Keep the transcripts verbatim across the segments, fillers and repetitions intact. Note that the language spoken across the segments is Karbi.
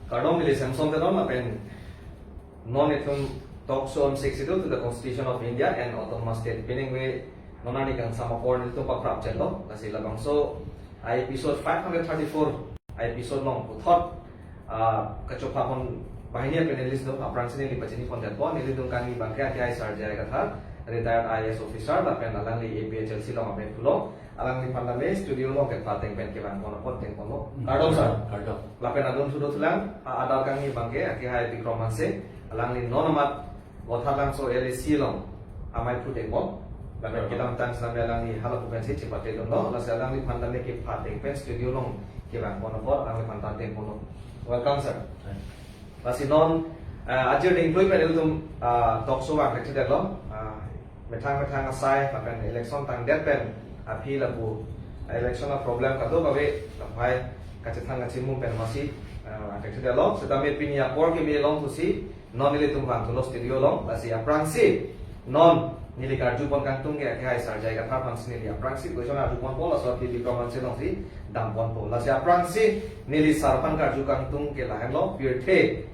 Kardom, neli Samson Teron lapen non itum talk show on six schedule to the Constitution of India and Autonomous State. Pining ve non arni kangsam apor nelitum paprap chetlo. Lasi labangso a episode five hundred thirty-four a episode along puthot, ah, kachopha pon banghini a panelist do, aphrangsi neli pachini pon detpo, nelitum kangni abangke akehai Sir J I Kathar, retired I A S officer, lapen alangli A P H L C along abengphu lo. Alangliphan tame studio along kepateng pen kevang pon apot dengponlo. Hmm. Kardom, sir. Kardom. Lapen adun thudo thulang, a-, adar kangni abangke akehai Bikram Hanse, alangli non amat Vothatlangso L A C along amei phu dengpon. Lapen, kardom, kedamtang sitame alangli hala pu pensi chepate dunlo, lasi alangliphan tame kepateng pen studio along kevang pon apot alangliphan ta dengponlo. Welcome, sir. Thank you. Lasi non, ah, ajir dingplui pen ilitum, ah, talk show vang kachedetlo. Ah, methang methang asai, lapen election tangdet pen aphi lapu, ah, election a-problem kadokave lahai kachethan kachimung pen masi, ah, kachedetlo. Sitame pini apor kimi along pusi non nelitum vangthulo studio along, lasi aphrangsi non neli karju pon kangtung ke akehai Sir J I Kathar aphansi neli aphrangsi question arju ponpo, laso aphi Bikram Hanse alongsi dam ponpo. Lasi aphrangsi neli sir aphan karju kangtung ke lahenlo, pirthe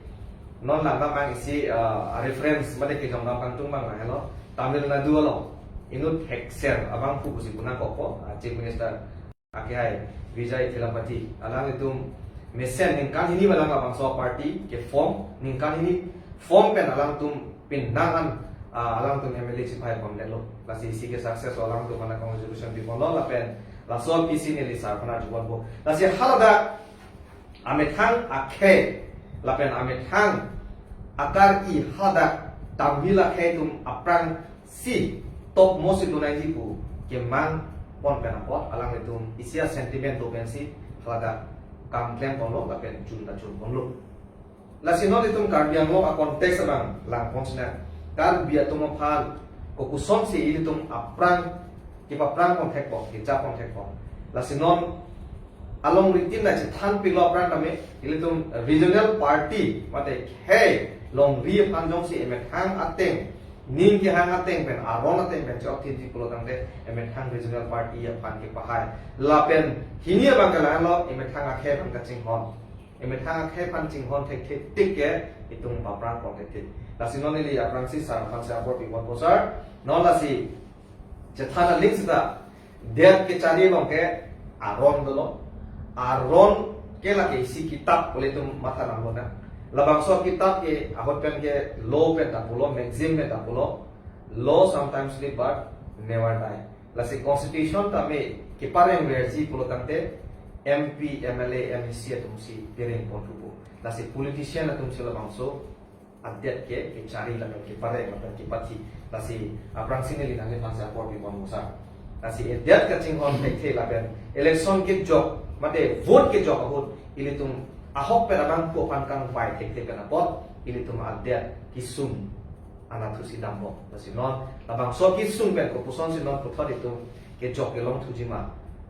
non langdam abang isi, ah, reference mate kejongdam kangtung abang lahenlo, Tamil Nadu along inut hekser abangphu pusi punang kokpo, ah, Chief Minister akehai Vijay Thalapathy, alanglitum mesen ningkan hini alang labangso party ke-form, ningkan hini form pen alangtum pinang an, ah, alangtum M L A chipai pon detlo. Lasi isi ke-success lo, alangtum aphan congratulation piponlo, lapen laso aphi si neli sir aphan arju ponpo. Lasi haladak amethang akhei lapen amethang akar-i hadak Tamil akhei atum aphrangsi tokmosi dunai ji pu kemang pon pen apot alanglitum isi a-sentiment do pensi haladak kam klem ponlo lapen chun ta chun ponlo. Lasi non itum Karbi Anglong a-context abang lang pon sinang, Karbi atum aphan kopuson si ilitum aphrang kepaphrang pon thekpo, kecha pon thekpo. Lasi non alongri tin na chethan piklo aphrang tame, ilitum regional party mate khei longri aphan jongsi emethang ateng ning kehang ateng pen, aron ateng pen chok thiji pulo tangte emethang regional party aphan kepahai. Lapen hini abang ke lahenlo, emethang akhei aphan kachinghon. Emethang akhei aphan chinghon thekthe tik ke itum paphrang pon thekthe. Lasi non neli aphrangsi sir aphansi apor piponpo, sir. Non lasi chethan aling seta, det kechari along ke aron dolo. Aron ke lake isi kitap pu ilitum matha nang lonang. Labangso kitap ke ahut pen ke law pen ta pulo, maxim pen ta pulo, "Law sometimes live but never die." Lasi constitution tame kepareng verji pulo tangte M P, M L A, M A C atumsi pereng pon thupo. Lasi politician atumsi labangso adet ke kechari lapen kepareng lapen kepathi. Lasi aphrangsi neli nangliphansi apor piponpo, sir. Lasi edet kachinghon thekthe lapen election kejok mate vote kejok ahut ilitum ahok pen abangphu aphan kangvai thekthe pen apot ilitum adet kesung anatthu si dampo. Lasi non labangso kesung pen kopuson si non puthot itum kejok kelong thuji ma,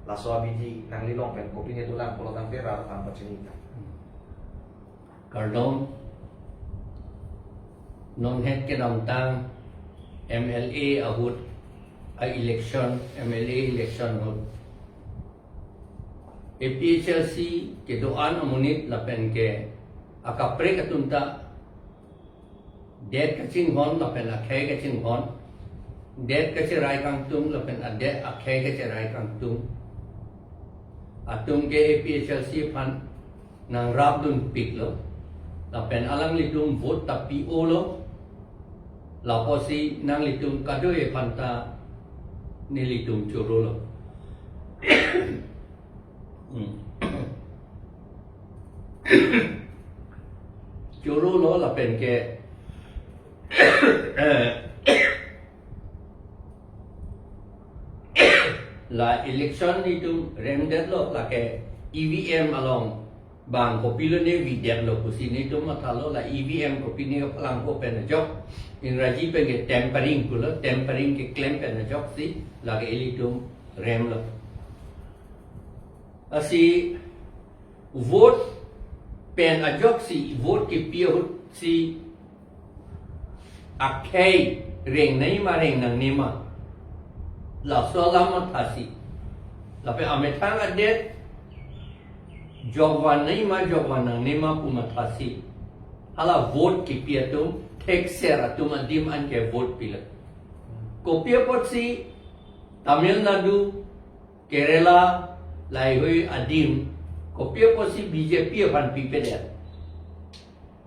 laso abidi nangli along pen kopine dolang pulo tangte rat aphan pachini tha. Kardom, non het kedamtang M L A ahut a-election, M L A election ahut A P H L C kedo-an amonit lapen ke akaprek atum ta det kachinghon lapen akhei kachinghon, det kacherai kangtung lapen adet akhei kacherai kangtung atum ke A P H L C aphan nangrap dunpiklo. Lapen alanglitum vote ta pi-olo. Lapusi nanglitum kadokave aphan ta nelitum chorolo. Hmm. Chorolo lapen ke, eh, la election itum remdetlo, lake E V M along bang kopilone videtlo pusi nelitum mathalo, la E V M kopine palangpo pen ajok, Ingraji pen ke tampering pulo, tampering keklem pen ajoksi lake ilitum remlo. Lasi vote pen ajoksi vote kepi ahutsi akhei reng nangji ma reng nangne ma, laso alam mathasi, lapen amethang adet Jokvan nangji ma, jokvan nangne ma pu mathasi, hala vote kipi atum, thekser atum adim anke vote pilo. Kopi apotsi Tamil Nadu, Kerala, laheihui adim, kopi apotsi B J P aphan pipedet?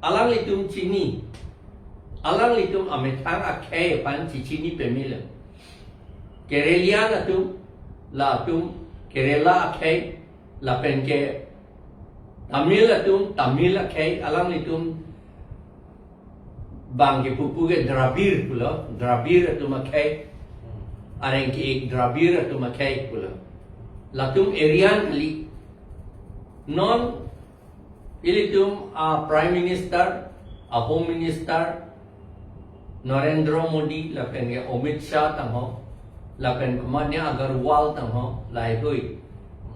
Alanglitum chini, alanglitum amethang akhei aphan chichini pemelo. Keralian atum, latum Kerala akhei, lapen ke Tamil atum Tamil akhei, alanglitum bang kepu pu ke Dravid pulo, Dravid atum akhei, areng ke-ik Dravid atum akhei pulo. Latum Aryan kali. Non ilitum a Prime Minister, a Home Minister, Narendra Modi, lapen ke Amit Shah tangho, lapen komatne Aggarwal tangho, laheihui,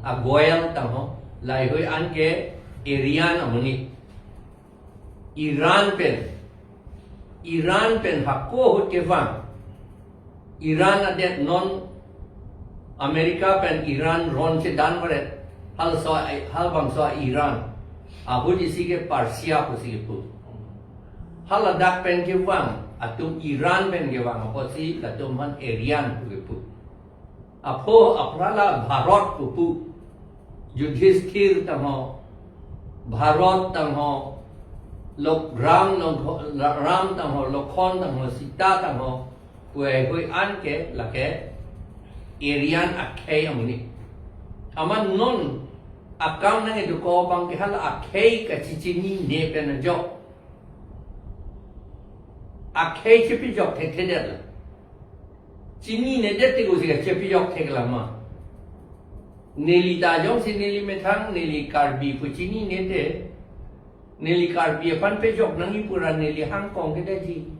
a Goel tangho, laheihui anke Aryan amonit. Iran pen, Iran pen hako ahut kevang. Iran adet non America pen Iran ron chedan varet, halaso, halabangso Iran. Ahut isi ke Persia pusi kepu. Haladak pen kevang atum, Iran pen kevang apotsi latum aphan Aryan pu kepu. Apho aphrang la Bharat pupu. Yudhishthir tangho, Bharat tangho, Lok-, Ram, Lok-, Ram tangho, Lokhon tangho, Sita tangho, pu laheihui anke lake Aryan akhei amonit. Amat non akam nangkedo ko abang ke hala akhei kachichinine pen ajok, akhei chepejok thekthedetlo. Chininedet te kosi kachepejok theklang ma? Neli ta jongsi neli methang, neli Karbi pu chinine te, neli Karbi aphan pejok nangji pura neli hangkong kedetji.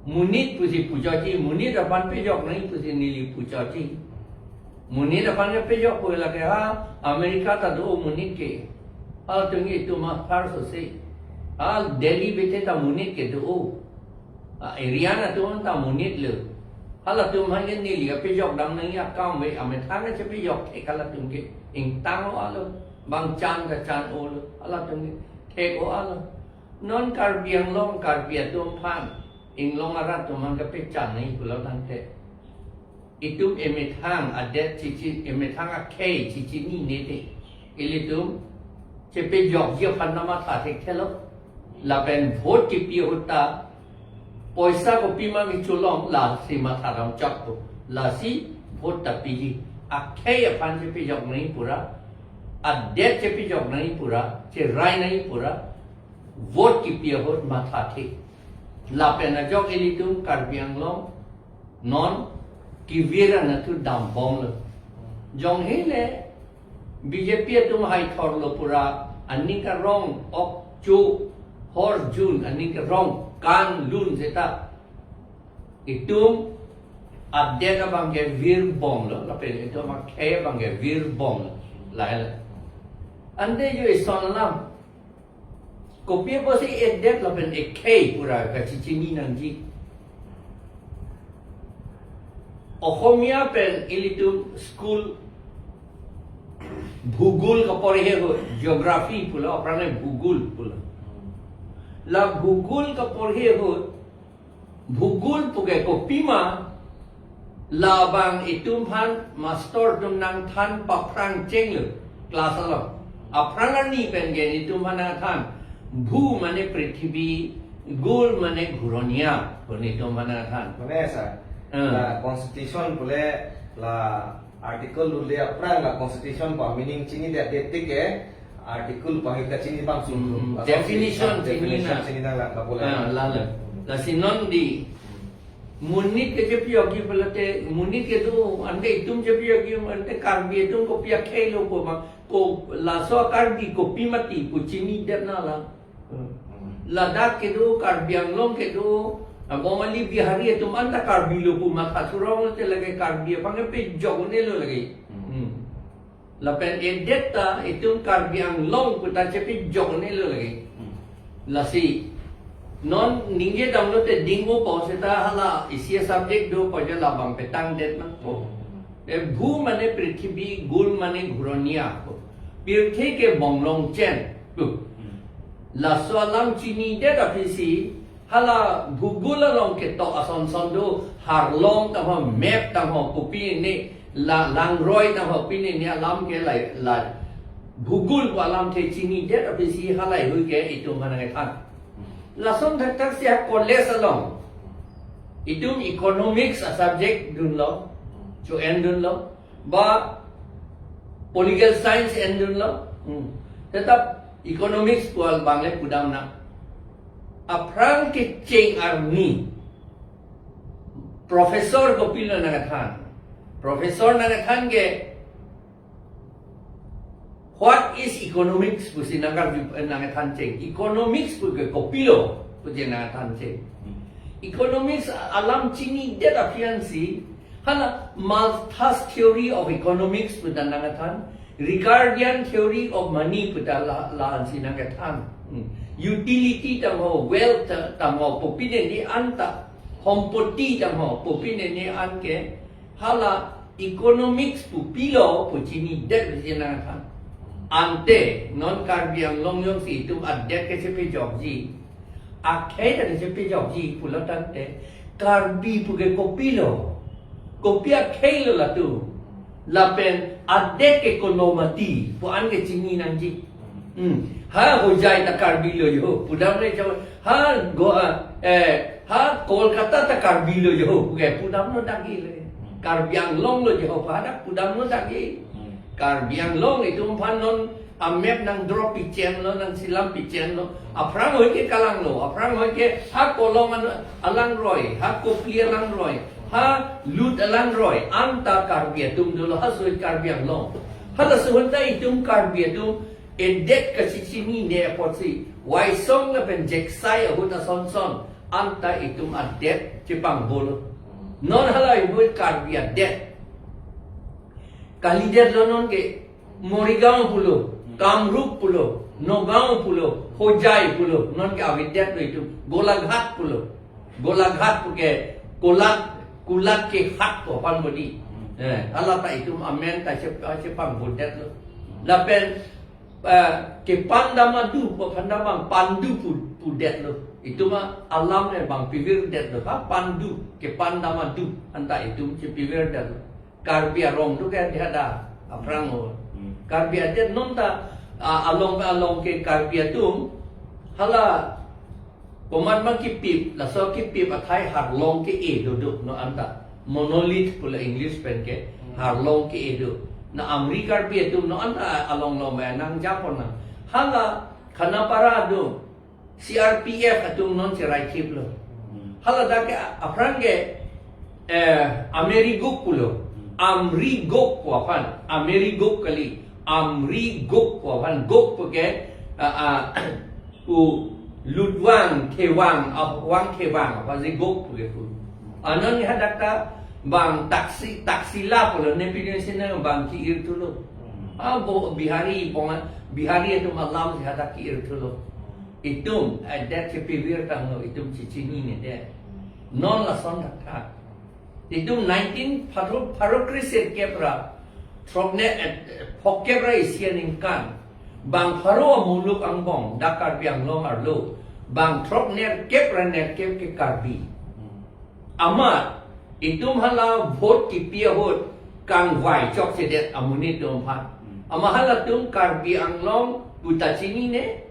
Monit pusi puchotji, monit aphan pejok nangji pusi neli puchotji. Monit aphan ke pejok pu lake ha America ta do monit ke. Halatum ke itum aphar sose. Ha Delhi bete ta monit ke do. A, Aryan atum ta monitlo. Halatum aphan ke neli kapejok dam nangji akam ave, amethang kachepejok thek halatum ke. Ingtang-o alo, bang chan kachan-olo, halatum ke thek-o alo. Non Karbi Anglong, Karbi atum aphan, inglong arat atum aphan kapechan nangji pulo tangte, itum emethang adet chichi, emethang akhei chichinine te, ilitum chepejokji aphan ta matha thekthelo. Lapen vote kipi ahut ta poisa kopima kecholong, lasi matha dam chokpo. Lasi vote ta piji. Akhei aphan chepejok nangji pura, adet chepejok nangji pura, cherai nangji pura vote kipi ahut mathathe. Lapen ajok ilitum Karbi Anglong non kevir anatthu dambomlo. Jongsi le B J P atum haithorlo pura, aning karong ok chu hor jun, aning karong kan lun seta, itum adet abang ke virbomlo, lapen itum akhei abang ke virbomlo. Lahelo. Ante jo ison alam. Kopi apotsi edet lapen ekhei pura kachichini nangji? Oxomiya pen ilitum school Bhugol kaporhe ahut, geography pulo, aphrang le Bhugol pulo. La Bhugol kaporhe ahut, Bhugol puke kopima, labang itum aphan master atum nangthan paphrang chenglo class along. Aphrang arni pen ke itum aphan nangthan, Bhu mane prithibi, Gol mane ghuroniya, pu itum aphan nangthan. Mane sir, Hmm. La constitution pule la article lule aphrang la constitution pa meaning chinidet tik ke article pa hita chinibang sum. Hmm. La definition constitution definition chini na. Chini nanglang ka pule. Ah, lalo. Lasi non dei monit ke chepejokji pulote, monit ke do, ante itum chepejokji, ante Karbi atum kopi akheilo pu ma, ko laso Karbi kopi mati pu chinidet na la. Hmm. Ladakh kedo, Karbi Anglong kedo, ah, Bongali Bihari atum anta Karbi lo pu matha thurong te lake Karbi aphan ke pejok un'elo lake. Hmm. Hmm. Lapen edet ta itum Karbi Anglong pu ta chepejok un'elo lake. Hmm. Lasi non ningje damlo te dingpo seta hala isi a subject do pu ja labang petangdet nangpo. Hmm. E Bhu mane prithibi, Gol mane ghuroniya pu. Pirthe ke bonglong chen. Laso alam chinidet aphisi, hala Google along ketok ason son do, Harlong tangho, map tangho, kopine, la Langroi tangho, pine ne alam ke lai, la Google pu alamthe chinidet aphisi, halahei hui ke itum mana ngethan. Lason thakthak si a college along itum economics a subject dunlo, cho-en dunlo, ba political science en dunlo. Hmm. Tetap economics pu abang le pudam nang. Aphrang kecheng arni professor kopilo nangkethan. Professor nangkethan ke, "What is economics?" pusi nangkarju, eh, nangkethan cheng. Economics pu ke kopilo pusi nangkethan cheng. Hmm. Economics alam chinidet aphiansi, hala Malthus theory of economics pu ta nangkethan, Ricardian theory of money pu ta la, la-ansi nangkethan. Hmm. Utility tangho, wealth tangho, kopine ne anta, hompoti tangho, kopine ne an ke, hala economics pu pilo pu chinidet pusi nangkethan. Ante non Karbi Anglong jongsi itum adet kechepejokji, akhei ta kechepejokji pulo tangte, Karbi pu ke kopilo, kopi akhei lo latum, lapen adet ke kono mati pu an ke chini nangji. Hmm. Ha Hojai ta Karbi lo jo, pudam le jo. Ha Goa, eh, ha Kolkata ta Karbi lo jo, ke pudam lo dagi le. Karbi Anglong lo jo, pada pudam lo dagi. Hmm. Karbi Anglong itum aphan non a map nangdrop pichen lo, nangselam pichen lo. Aphrang hoi ke kalanglo, aphrang hoi ke ha Kolong an-, alangroi, ha Kopili alangroi, ha Lut alangroi, anta Karbi atum dolo, ha soi Karbi Anglong. Halaso ahut ta itum Karbi atum edet kachechinine apotsi, Waisong lapen Jeksai ahut ason son, anta itum adet chepangbolo. Non halahei hui Karbi adet kalidetlo non ke, Morigaon pulo, Kamrup pulo, Nagaon pulo, Hojai pulo, non ke avedetlo itum, Golaghat pulo. Golaghat pu ke, Kolak, Kolak ke hat pu aphan bodi. Eh, hala ta itum amen ta che, chepangbodetlo. Lapen, eh, kepandamadu pu aphan ta bang pandu pu, pudetlo. Itum alam le bang pivirdetlo. Ha pandu, kepandamadu, anta itum chepivirdetlo. Karbi arong tu ke dia da, aphrang o. Hmm. Karbi adet non ta, a, along along ke Karbi atum, hala komat ma kipip, laso kipip athai Harlong ke-e do do, non anta. Monolith pulo English pen ke, Hmm. Harlong ke-e do. Na Amri Karbi atum non anta along along ma nangjapon nang. Hala Khanapara do, C R P F atum non cherai khiplo. Hmm. Hala dak ke aphrang ke, eh, Ameri Guk pulo. Hmm. Amri Guk pu aphan, Ameri Guk kali, Amri Guk pu aphan, Guk pu ke, ah, ah, u Lutwang, Thewang, ah, Wang Thewang, aphansi Guk pu ke pu. Anon hadak ta bang Taksi, Taksila pulo, ne pini sina bang ki-ir thulo. Hmm. Ah, bo Bihari, bonga, Bihari atum alamsi hadak ki-ir thulo. Itum, eh, adet kepivir tanglo, itum chechinine det. Non lason thakthak. Itum nineteen pharo, pharo kre sirkep ra, throkne, eh, phokep ra isi aningkan. Bang pharo amuluk angbong, dak Karbi Anglong arlo. Bang throknerkep ra nerkep ke Karbi. Amat, itum hala vote kipi ahut kangvai chokchedet amonit atum aphan. Hmm. Amat halatum Karbi Anglong pu ta chinine,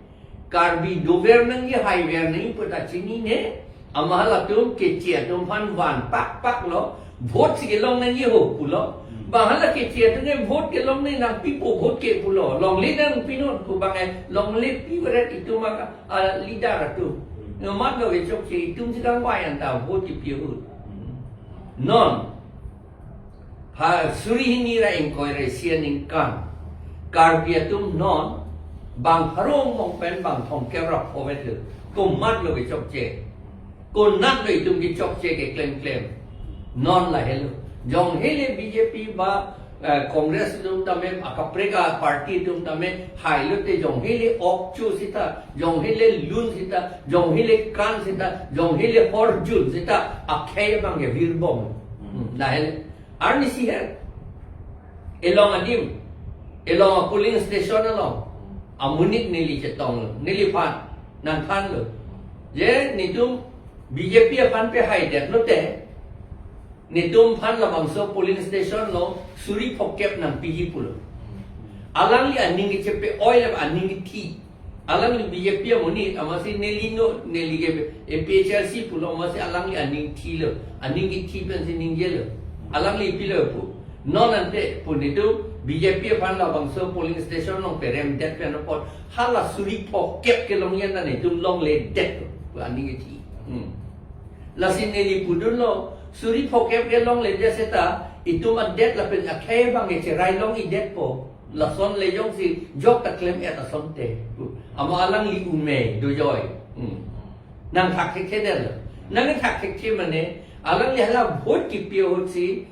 Karbi dover nangji haiver nangji pu ta chinine, amat halatum keche atum aphan van pakpak lo, vote si kelong nangji ho pulo. Hmm. Bang hala keche atum ke vote kelong nangji nangpipo, vote ke pulo. Longle nangpinon pu bang ke longle pivaret itum aka a leader atum. Hmm. Amat lo ke chokche itum si kangvai anta vote kipi ahut. Hmm. Non, ha suri hini ra ingkoi ra isi aningkan, Karbi atum non bang pharo angbong pen bang thomkep ra phovet lo. Komat lo ke chokche. Konat lo itum ke chokche ke klemklem. Non lahelo. Jong hele B J P ba, eh, Congress atum tame, akaprek aparty atum tame, hailote jong hele ok chu sita, jong hele lun sita, jong hele kan sita, jong hele horjun sita, akhei bang ke virbom. Hmm, lahelo. Arnisi he. Elong adim. Elong a polling station along amonit neli chetonglo, neliphan nangthanlo. Je netum B J P aphan pehaidet lote, netum aphan labangso polling station along suri phokep nangpiji pulo. Alangli aning kechepe-oi le aning kethi. Alangli B J P amonit, amatsi neli no, neli ke A P H L C pulo, amatsi alangli aning thilo, aning kethi pensi ningjelo. Alangli pilo pu. Non ante pu netum B J P aphan labangso polling station along peremdet pen apot hala suri phokep kelong yen netum longledet pu aning kethi. Hmm. Lasi neli pudunlo, suri phokep kelongledet seta itum adet lapen akhei abang cherai long-edetpo. Lason le jongsi jok ta klem-et asonte. Amo alangli umei dojoi. Hmm. Nangthak thekthe detlo. Nangthak thekthe mane alangli hala vote kipi ahutsi,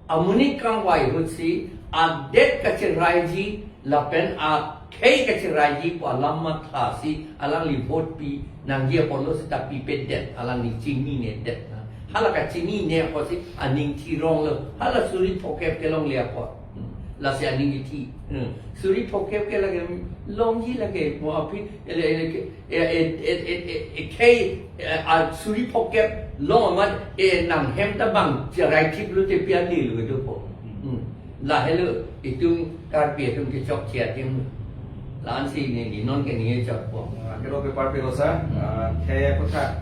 amonit kangvai ahutsi, adet kacheraiji lapen akhei kacheraiji pu alam mathasi alangli vote pi nangji apotlo seta pipedet, alangli chininedet. Hala kachinine apotsi aning thi ronglo. Hala suri phokep kelongle apot. Hmm. Lasi aning kethi. Hmm. Suri phokep ke lake longji lake mo aphi ele ele ke e e e e e khei e, a suri phokep long amat e nanghem ta bang cherai thip lote pi ade lo kedo po. Hmm. Lahelo itum Karbi atum kechokche adim. La-ansi neli non ke neli chokpo. Ah, kero pe parpilo sir, ah, khei aphuthak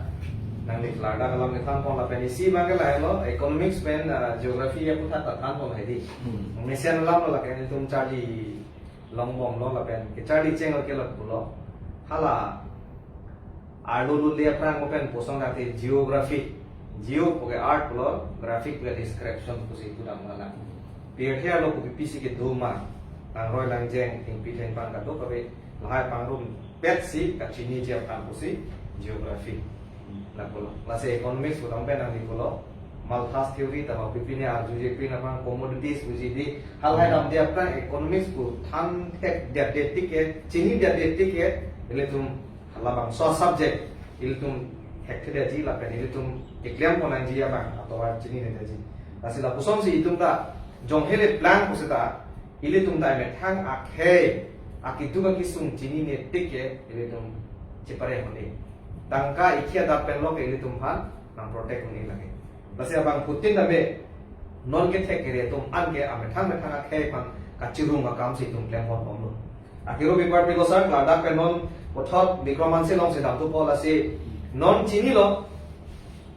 nangli klardak alam kethanpon lapen isi abang ke lahelo, economics pen, ah, geography aphuthak ta thanpon hedi. Hmm. Mesen alam lo lake netum charli longbomlo lapen kecharli cheng ke lak pulo. Hala arlo lule aphrang open posong date geography. Geo puke art pulo, graphic puke description pusi pudam hala. Pirthe arlo kopi pisi kedo ma, langroi langjeng, thengpi thengphang kadokave lahai pangrumpetsi kachiniji aphan pusi geography. Lapulo. Lasi economics pudam pen nangli pulo. Malthus theory ta ma pipine arjuje pin aphrang commodities puji di. Halahai damde aphrang economics pu than thekdetde tik ke, chinidetde tik ke, ilitum labangso subject ilitum hekthedeji lapen ilitum keklem ponangji abang atovar chinidetji. Lasi lapusonsi itum ta jonghe le plan pusita ilitum ta emethang akhei, akeduk akesung chinine tik ke ilitum chepare hone. Tangka ikhi adap pen lo ke ilitum aphan nang protect hone lake. Lasi abangphutin tame non kethek kere atum anke amethang methang akhei aphan kachirung akamsi itum klem ponbomlo. Akero pe parpilo sir, klardak pen non puthot Bikram Hanse alongsi damthupo, lasi non chinilo,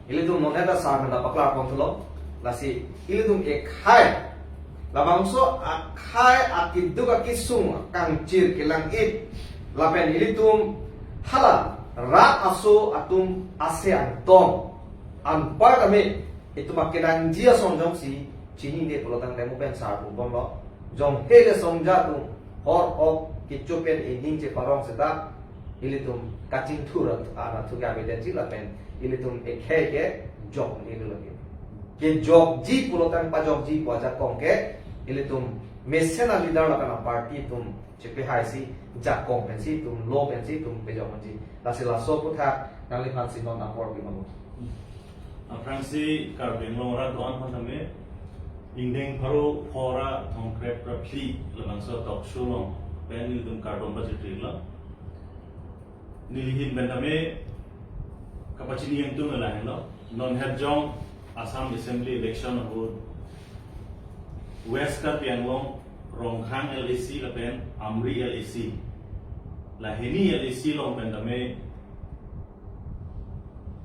ilitum non eta sir nang paklar ponthulo, lasi ilitum ekhei, labangso akhei akeduk akesung akangchir kelang-it lapen ilitum hala rat aso atum ase angtong anpar tame itum akedangji ason jongsi chinine pulo tangte mo pen sir pubomlo. Jonghe le songja atum hor ok kecho pen ening cheparong seta ilitum kachingthur an, an athu ke avedetji lapen ilitum ekhei ke jok ni lo ke. Kejokji pulo tang pajokji pu ajakong ke ilitum mesen a leader lapen a party atum chepehaisi jakong pensi itum lo pensi itum pejokji. Lasi laso aphuthak nangliphansi non apor pimalo. Aphrangsi Karbi Anglong arat do-an aphan tame ingdeng pharo phora thomkep ra phli labangso talk show along pen nelitum kardom pajirtilo. Neli ahin pen tame kapachini ingtung lahenlo. Non herjong Assam Assembly election ahut West Karbi Anglong Rongkhang L A C lapen Amri L A C, lahini L A C along pen tame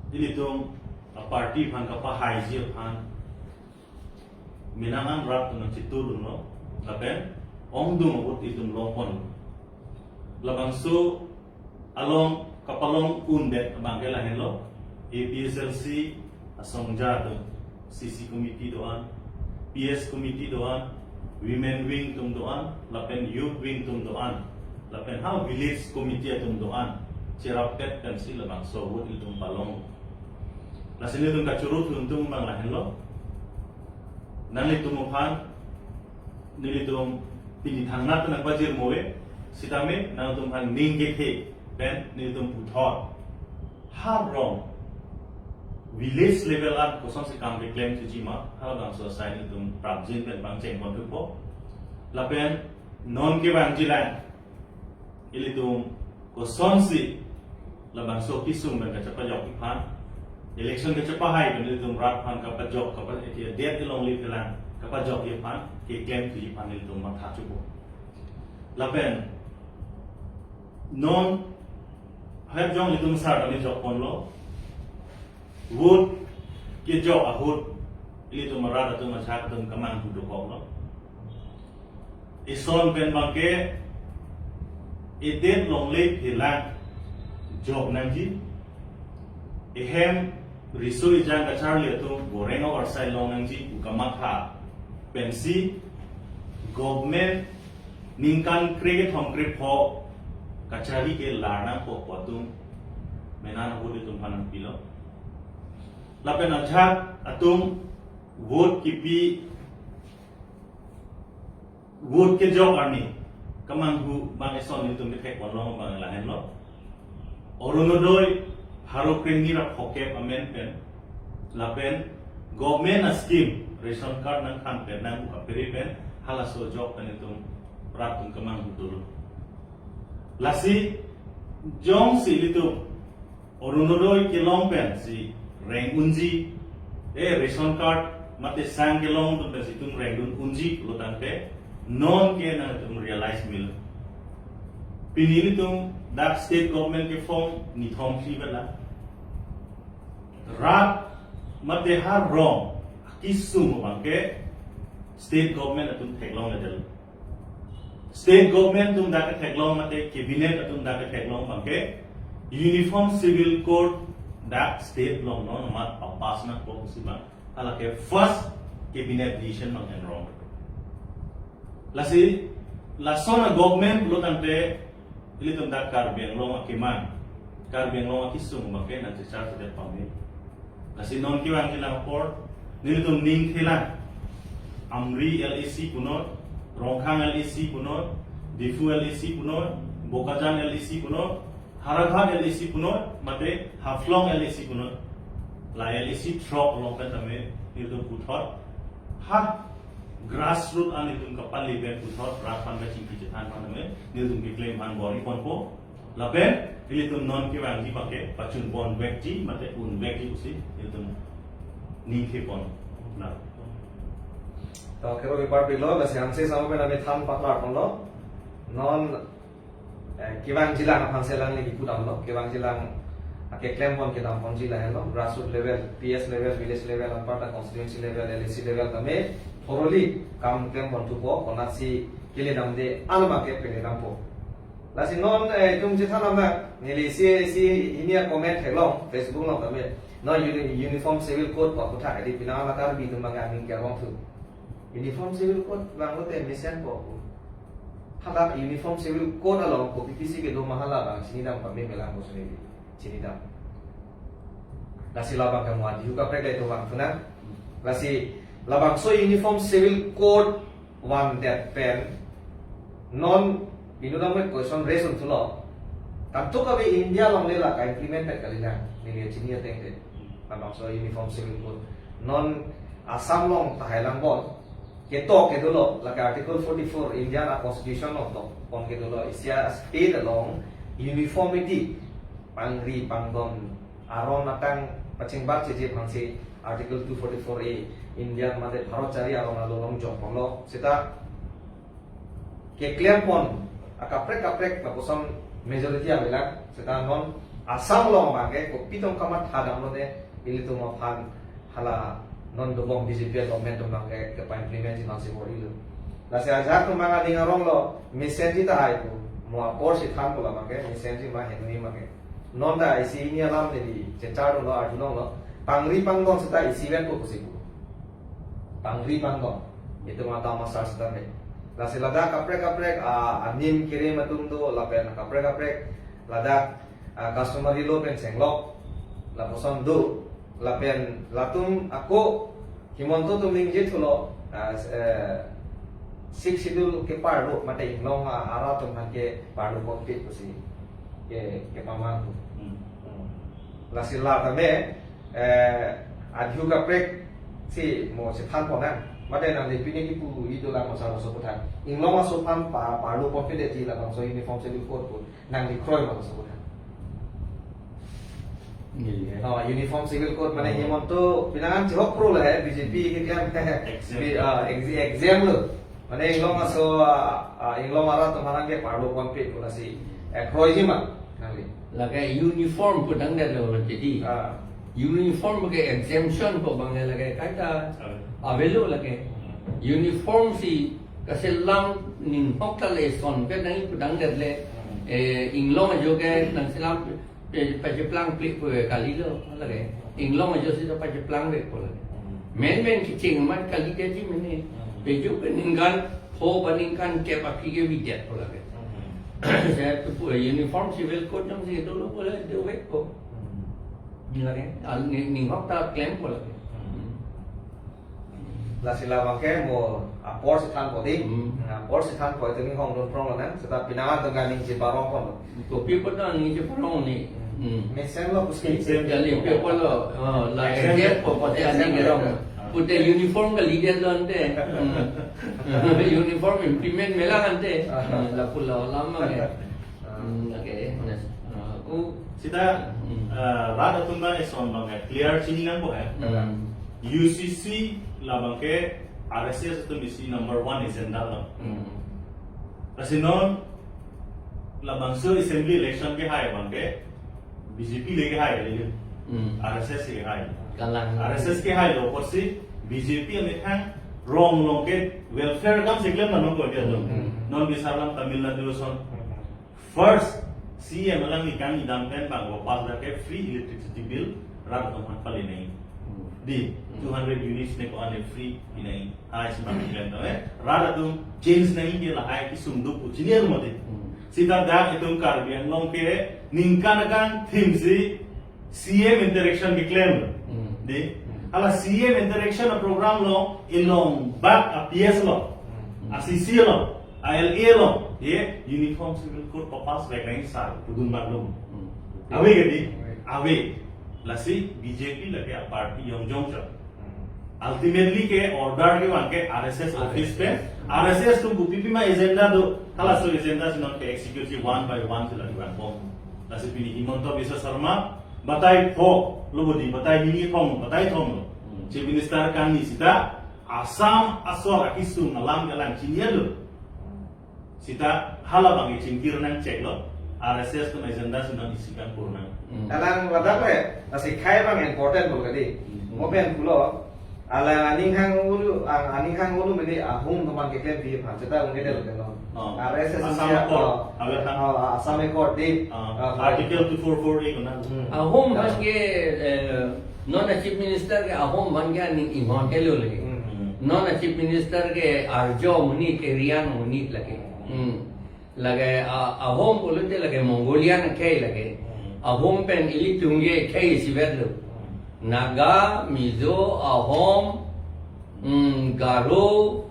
ilitum a party aphan kapahaiji aphan menang an rap tunang chitu dunlo, lapen ongdung ahut itum longpon. Labangso along kapalong undet abang ke lahenlo, A P H L C asongja atum, C C committee do-an, P S committee do-an, women wing atum do-an, lapen youth wing atum do-an, lapen ha village committee atum do-an, cherapet pensi labangso ahut itum palong. Lasi nelitum kachoro thuntung abang lahenlo. Nanglitum aphan nelitum pini thangnat nangpajirmo ave, sitame nangtum aphan ning kethe pen nelitum puthot ha rong village level an kosonsi kam keklem thuji ma, halabangso asai nelitum prapjin pen pangcheng ponthupo. Lapen Non kevangjilang, ilitum kosonsi labangso kesung pen kachepajok aphan, election kachepahai pen ilitum rat aphan kapajok, kapa-, eti adet along liphelang kapajok aphan, keklem thuji aphan ilitum matha chupo. Lapen non hep jong ilitum sar kami jokponlo. Vote kejok ahut ilitum arat atum, ajahak atum kemanghu dokoklo. Ison pen abangke edet longle phelang jok nangji. Ehem riso ejang kacharli atum, goreng avarsai long nangji pu kamatha pensi government ningkan kre kethom kre pho kachari ke lar nangpo pu atum mena ahut ilitum aphan nangpilo. Lapen ajahak atum vote kipi, vote kejok arni kemanghu abang eson ilitum kethekponlong abang lahenlo. Orunodoi pharo krehini ra phokep amen pen, lapen government a-scheme, ration card nangkhan pen, nang aperi pen, halaso jok pen ilitum rat atum kemanghu dolo. Lasi jongsi ilitum Orunodoi kelong pensi reng unji, eh, ration card mate sang kelong atum pensi itum rengdun unji pulo tangte, non ke nangtum realize mil. Pini ilitum dak state government ke-form nithom phli bela. Rat mate ha rong akesung abangke state government atum theklongledetlo. State government atum dak ketheklong mate cabinet atum dak ketheklong abangke Uniform Civil Code dak state along non amat papass nangpo pusi abang, halake first cabinet decision abang enrong. Lasi lason a-government pulo tangte ilitum dak Karbi Anglong akemang, Karbi Anglong akesung abangke nangchechar sedet pame. Lasi non kevangjilang apor, nelitum ning thelang. Amri L A C punot, Rongkhang L A C punot, Diphu L A C punot, Bokajan L A C punot, Howraghat L A C punot, mate Haflong L A C punot. La L A C throk along pen tame nelitum puthot, ha grassroot an nelitum kapali pen puthot, rat aphan kachingki chethan aphan tame nelitum keklem aphan bor-iponpo. Lapen ilitum non kevangji abangke pachunpon vekji mate un vekji pusi ilitum ning thepon. Na. To kero kepar pilo, lasi anse sama pen ami than paklarponlo. Non, eh, kevangjilang aphansi alangli kipu damlo, kevangjilang akeklempon kedamponji lahenlo, grassroot level, P S level, village level, anparta constituency level, L A C level tame thoroughly kam klempon thupo, konatsi kele damde an abangke pele dampo. Lasi non, eh, itum chethan nang, neli isi, isi hini a-comment theklong, Facebook along tame. Non uni-, Uniform Civil Code pu aputhak edi pina ala Karbi atum abang aning ke-arong thu. Uniform Civil Code abang lote mesenpo. Hadak Uniform Civil Code along kopi pisi kedo ma hala abang chinidam pame melang bosoni di. Chinidam. Lasi labang kamu adihu kaprek le itum vangthu nang. Lasi labangso Uniform Civil Code vandet pen non inut amonit question raise unthulo. Tangtuk kave India along le la ka-implement kali nang, neli chini ateng te. Labangso Uniform Civil Code. Non Assam along tahai langbon. Ketok kedolo, lake Article forty-four Indian a-Constitution along tokpon kedolo, isi a-state along uniformity, pangri pangdon, aron atang pachingbar cheje aphansi Article two forty-four A Indian mate Bharat chari aron alo along jokponlo. Seta keklempon akaprek kaprek lapuson majority avelang, seta non Assam along abangke kopi tong kamatha damlote ilitum aphan hala non dobom B J P government atum abangke kepa-implement ji nangsi bor-ilo. Lasi ajahak atum abang aning aronglo, mesenji tahai pu, mo apor si thanpo labangke, mesenji ma henui abangke. Non ta isi hini alam neli chechar longlo, arjulonglo, pangri pangdon seta isi vet po pusi pu. Pangri pangdon. Itum atam asar seta me. Lasi ladak kaprek kaprek, a, anim kirim atum do, lapen kaprek kaprek, ladak, a, customary law pen chenglok, lapuson do, lapen latum ako Himanta atum ningje thulo, a, s-, eh, Sixth Schedule keparlo, mate inglong a, arat atum aphan keparlo kokpit pusi ke, kepamanghu. Hmm. Hmm. Lasi la tame, eh, adihu kaprek si mo chethanpon nang. Mate nangli pini kipu idola masa laso aphuthak. Inglong aso aphan pa parlo ponpedetji labangso Uniform Civil Code pu nangli kroi ma laso aphuthak. Iya. Oh, Uniform Civil Code mane Hmm. Himanta pinangan chihok pro le, B J P ke kan. Exempt. Bi-, ah, ex-, exempt lo. Mane inglong aso, ah, ah, inglong arat atum aphan ke parlo ponpe pu lasi. Eh, kroiji ma nangli. Lake uniform pu dangdet lo jadi. Ah. Uniform ke exemption ko abang lake kaita Ah. avelo lake. Hmm. Uniform si kaselam ninghok ta le son ke nangji pu dangdet le, Hmm. eh, inglong ajo ke nangselam pe-, pacheplang plik pu kalilo lake. Inglong ajo si ta pacheplang vek pu lake. Hmm. Menmen kecheng amat kalidetji mene. Hmm. Peju pe ningkan pho ba ningkan kep aphi ke videt pu lake. Hmm. Saya tu pu uniform civil code jongsi dolo pu lake dovek ko. Hmm. Lake, al-, ni, ninghok ta klem pu lake. Hmm. Lasi labang ke mo apor si thanpo dei. Hmm. Apor si thanpo itu ni hongdun prong nang, seta pinangan atum ningje parong pon. Kopi pu ta ningje parong ni. Hmm. Hmm. Mesen lo pusi. Mesen. Jali pe pu lo, oh, la Mesen. Exam pu pu te Mesen. Aning gerong. Ah. Pute uniform kalidet lo ante. Hmm. Uniform implement me lang ante. Ah. Hmm, lapu lo lama ke. Ah. Hmm, okay. Yes. Ah, aku Sita, Hmm. eh, rat atum ta eson abang ke clear chini nangpo he. Hmm. U C C labang ke R S S atum isi number one agenda lo. Hmm. Lasi non labangso assembly election kehai abang ke B J P le kehai le. Hmm. R S S kehai. Kalang. R S S kehai lo apotsi B J P amethang rong along ke welfare akam si klem ma non ko dia lo. Hmm. Non bisa lam Tamil Nadu ason. First, C M alangli kangni dam pen abang pass dak ke free electricity bill rat atum aphan pali nangji. Hmm. Dei, Hmm. two hundred units ne ko-an free pi nangji. Hai si abang klem tame. Rat atum change nangji ke lahai kesung do pu chini atum mati. Hmm. Sita dak itum Karbi Anglong ke ningkan akangthim si C M interaction keklem. Hmm. Dei. Hmm. Hala C M interaction a program lo, ilong bak a P S lo. Hmm. A C C lo, a L A lo, ye Uniform Civil Code papass vek nangji sar pudun bak lo. Hmm. Ave ke dei? Ave. Ave. Lasi B J P lake a party yong jong chot. Hmm. Ultimately ke order kevang ke R S S office pen, R S S atum kopi pima agenda do, halaso agenda si non ke execute one by one si lake vangpo. Lasi pini Himanta Biswa Sarma batai pho lo bo dei, batai hini thom, batai thom lo. Hmm. Chief Minister kangni sita Assam asor akesung alam kalang chini lo. Sita hala abang chingkir nang check lo. R S S atum agenda si non isi kan pur nang. Hmm. Alang ladak le, lasi khei abang important lo kali. Hmm. Mo pen pulo, alang aning hang ulu, ang aning hang ulu mene Ahom atum aphan keklem pi aphan, seta ung kedel ke non. Oh. R S S Assam India, Accord, oh. Agar kan? Oh, Assam Accord dei. Ah, ah, Article two four four A ko na. Hmm. Ahom aphan ke, eh, non a Chief Minister ke Ahom aphan ke aning inghon helo lake. Hmm. Hmm. Non a Chief Minister ke arjo monit, Aryan monit lake. Hmm. Lake a, Ahom pulote lake Mongolian akhei lake. Hmm. Ahom pen ilitum ke khei isivet lo. Hmm. Naga, Mizo, Ahom, mm, Garo,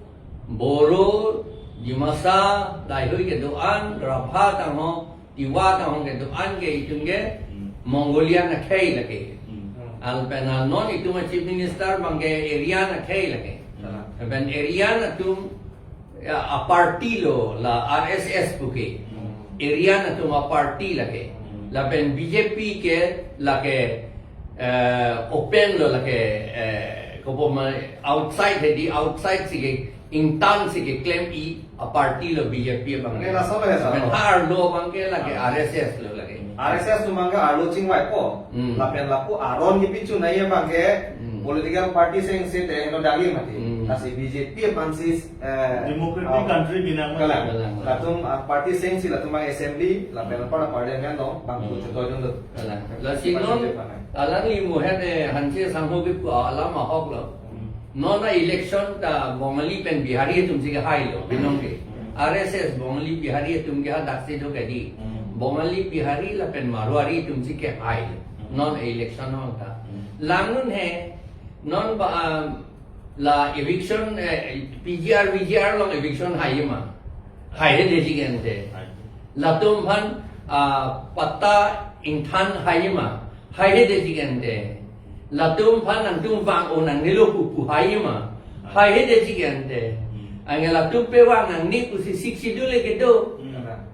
Boro, Dimasa, laheihui kedo-an, Rabha tangho, Tiwa tangho kedo-an ke itum ke Hmm. Mongolian akhei lake. Hmm. Al pen al non itum a Chief Minister abang ke Aryan akhei lake. Hmm. Pen Aryan atum ya, a party lo la R S S puke. Hmm. Aryan atum a party lake. Hmm. Lapen B J P ke lake, eh, open lo lake, eh, kopo ma outside hedi, outside si ke, ingtan si keklem-i a party lo B J P abang. Nge laso lo ya, sa. Lapen lo. Arlo abang ke lake Ah. R S S lo lake. R S S atum abang ke arlo chingvaipo. Hmm. Lapen lapu aron kepinchun nangji abang ke Hmm. political party seng se te heno dagi mati. Hmm. Lasi B J P aphan si, eh, Democratic ah, country binong kalang. Kalang. Latum, ah, party seng si latum abang assembly, lapen Hmm. apar parliament lo, abang Hmm. tu chotoi dun lo. Kalang. Lasi Party non, aphan. Alangli mo hene hanse sangho kepu alam ahok lo. Hmm. Non a election ta Bongali pen Bihari atum si kehai lo, binong ke. Hmm. R S S Bongali Bihari atum ke hadak si do kedi. Hmm. Bongali Bihari lapen Marwari atum si kehai lo. Hmm. Non election along ta. Hmm. Langdun he, non ba, um, la eviction, eh, P G R, V G R along eviction hai ma. Haihedetji ke ante. Hai. Latum aphan, ah, patta ingthan hai ma. Haihedetji ke ante. Latum aphan nangtum vang-o nangnelo pu pu hai ma. Hai hede ji ke ante. Hmm. Anke latum pe vang nangne pusi Sixth Schedule ke do. Hmm.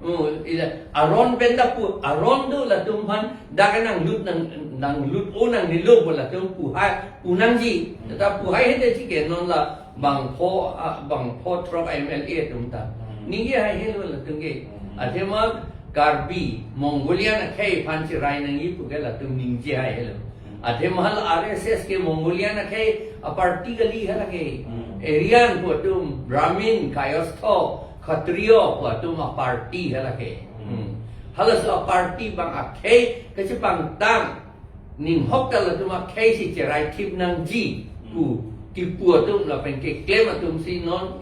Oh, ila aron pen ta pu, aron do latum aphan dak nanglut nang, nanglut o nangnelo pu latum pu hai, pu nangji. Hmm. Tata pu hai hede ji ke non la bangpho, ah, bangpho throk M L A atum ta. Hmm. Ningje hai helo latum ke. Hmm. Athema Karbi, Mongolian akhei aphan cherai nangji pu ke latum ningje hai helo. Hmm. Athema hala R S S ke Mongolian akhei aparty kali hala ke. Hmm. Aryan pu atum, Brahmin, Kayastha, Kshatriya pu atum aparty hala ke. Hmm. Hmm. Halaso aparty abang akhei kachepangtang, ninghok ta latum akhei si cherai thip nangji pu, hmm, kipu atum lapen keklem atum si non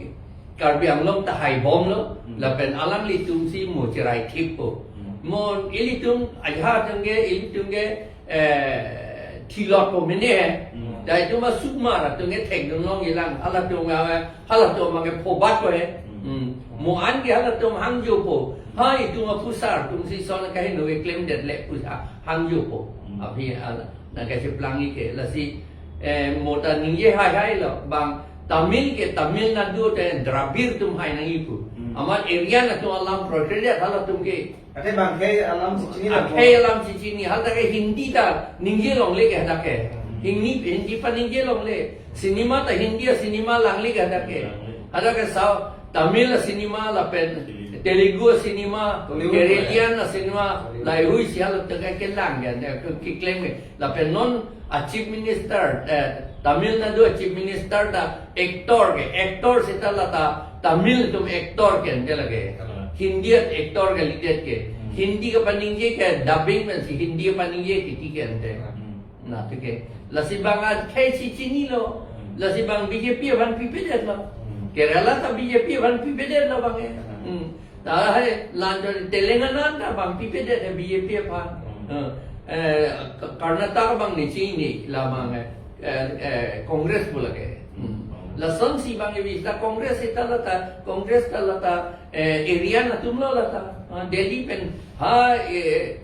Karbi Anglong ta haibomlo, hmm, lapen alanglitum si mo cherai thippo. Hmm. Mo ilitum ajahak atum ke, ilitum ke, eh, thilot po mene he. Hmm. Dai atum asukmar atum ke thekdun longji lang, halatum, eh, halatum abang ke phobat po he. Hmm. Hmm. Mo an ke halatum hangjopo. Ha, itum aphusar atum si son kaheno keklemdet le pu ha, hangjopo. Hmm. Aphi ala nangkacheplangji ke. Lasi, eh, mo ta ningje hai hai lo. Bang Tamil ke Tamil Nadu te Dravid atum hai nangji pu. Hmm. Amat Aryan atum alam protedet halatum ke. Ate bang akhei alam si chini la akhei alam si chini, hala ke Hindi ta ningje longle ke hala ke. Hmm. Hindi, Hindi aphan ningje longle. Cinema ta Hindi a-cinema langle ke hala ke. Langle. Hala ke South, Tamil a-cinema lapen Telugu. Telugu a-cinema, Tollywood Kerala a-cinema, Tollywood. Laheihui si hala ta ke kelang ke, ke, keklem ke. Lapen non a-Chief Minister, eh, Tamil Nadu a-Chief Minister ta actor ke, actor seta la ta Tamil atum actor ke ante lake. Kalang. Hindi actor kalidet ke. Hmm. Hindi kapaningje ke dubbing pensi Hindi kapaningje titi ke ante. Hmm. Na, tike. Lasi bang akhei si chinilo. Hmm. Lasi bang B J P aphan pipedetlo. Hmm. Kerala ta B J P aphan pipedetlo bang e. Hmm. Hmm. Ta hai lanchon Telangana ta bang pipedet he B J P aphan. Hmm. Eh, eh, Ka-, Karnataka bang ne chini la bang, eh, eh, eh, Congress pu lake. Hmm. Hmm. Lasonsi bang e vista Congress seta la ta, Congress ta la ta, eh, Aryan atumlo la ta. Ah, Delhi pen ha, eh,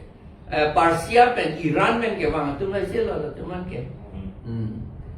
eh, Persia pen Iran pen kevang atum la selo latum an ke. Hmm. Hmm.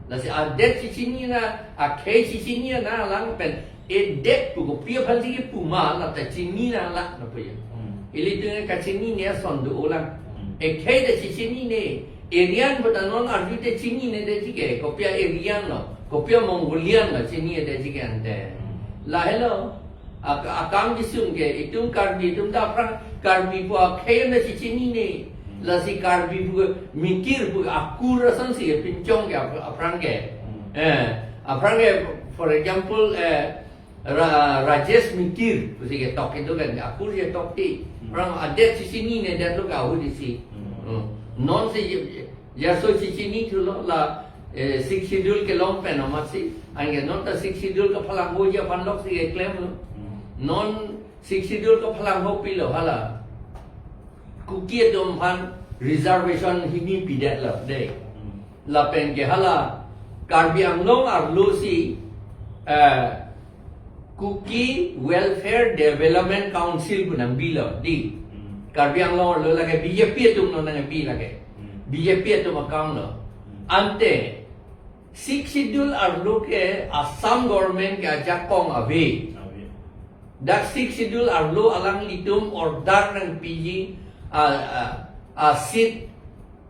Lasi adet si chinina, akhei si chinina lang pen, edet pu kopi aphan si kipu ma la ta chinina la na pu ya. Hmm. Ilitum kachinine ason do lang. Hmm. Akhei ta si chinine, Aryan pu ta non arjude chinine de ji ke, kopi a-Aryan lo, kopi a-Mongolian lo chinine de ji ke ante. Hmm. Lahelo. Ak-, akam kesung ke, itum Karbi atum ta aphrang Karbi pu akhei na si chinine. Hmm. Lasi Karbi pu mikir pu akur asonsi pinchong ke aph-, aphrang ke. Hmm. Eh, aphrang ke, for example, eh, Ra-, Rajesh Mikir pusi ketok itum kan, akur ketok ti. Hmm. Aphrang adet si chinine, det lo ke ahut isi. Hmm. Hmm. Non si Jaso si chinithulo la, eh, Sixth Schedule kelong pen amatsi. Anke non ta Sixth Schedule kaphalanghoji aphan lok si keklemlo. Hmm. Non Sixth Schedule kaphalangho pilo hala. Kuki atum aphan reservation hini pidetlo de. Hmm. Lapen ke hala Karbi Anglong arlo si, eh, Kuki Welfare Development Council pu nangbilo di. Hmm. Karbi Anglong arlo lake B J P atum lo nangbi lake. Hmm. B J P atum akam lo. Hmm. Ante Sixth Schedule arlo ke Assam government ke ajakong ave. Ave. Dak Sixth Schedule arlo alanglitum order nangpiji, a, a, a seat,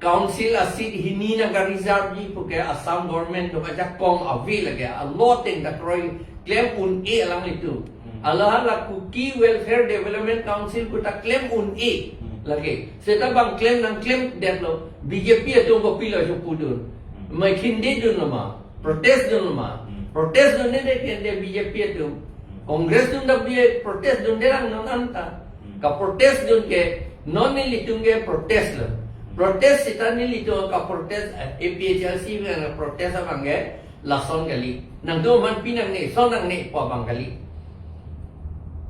council a seat hini nangka-reserve ji puke Assam government atum ajakong ave lake, alo ateng ta kroi klem un-e alanglitum. Hmm. Hala hala Kuki Welfare Development Council pu ta klem un-e. Hmm. Lake. Seta bang klem nangklemdetlo, B J P atum kopilo chopudun. Hmm. Mai khindedunlo ma, protest dunlo ma. Hmm. Protest dunde de ke de B J P atum. Hmm. Congress atum ta B J P protest dunde lang non anta. Hmm. Ka-protest dun ke, non nelitum ke protest lo. Protest seta nelitum ka-protest, eh, A P H L C pen protest abang ke, lason kali. Nangtum aphan pi nangne, son nangne pu abang kali.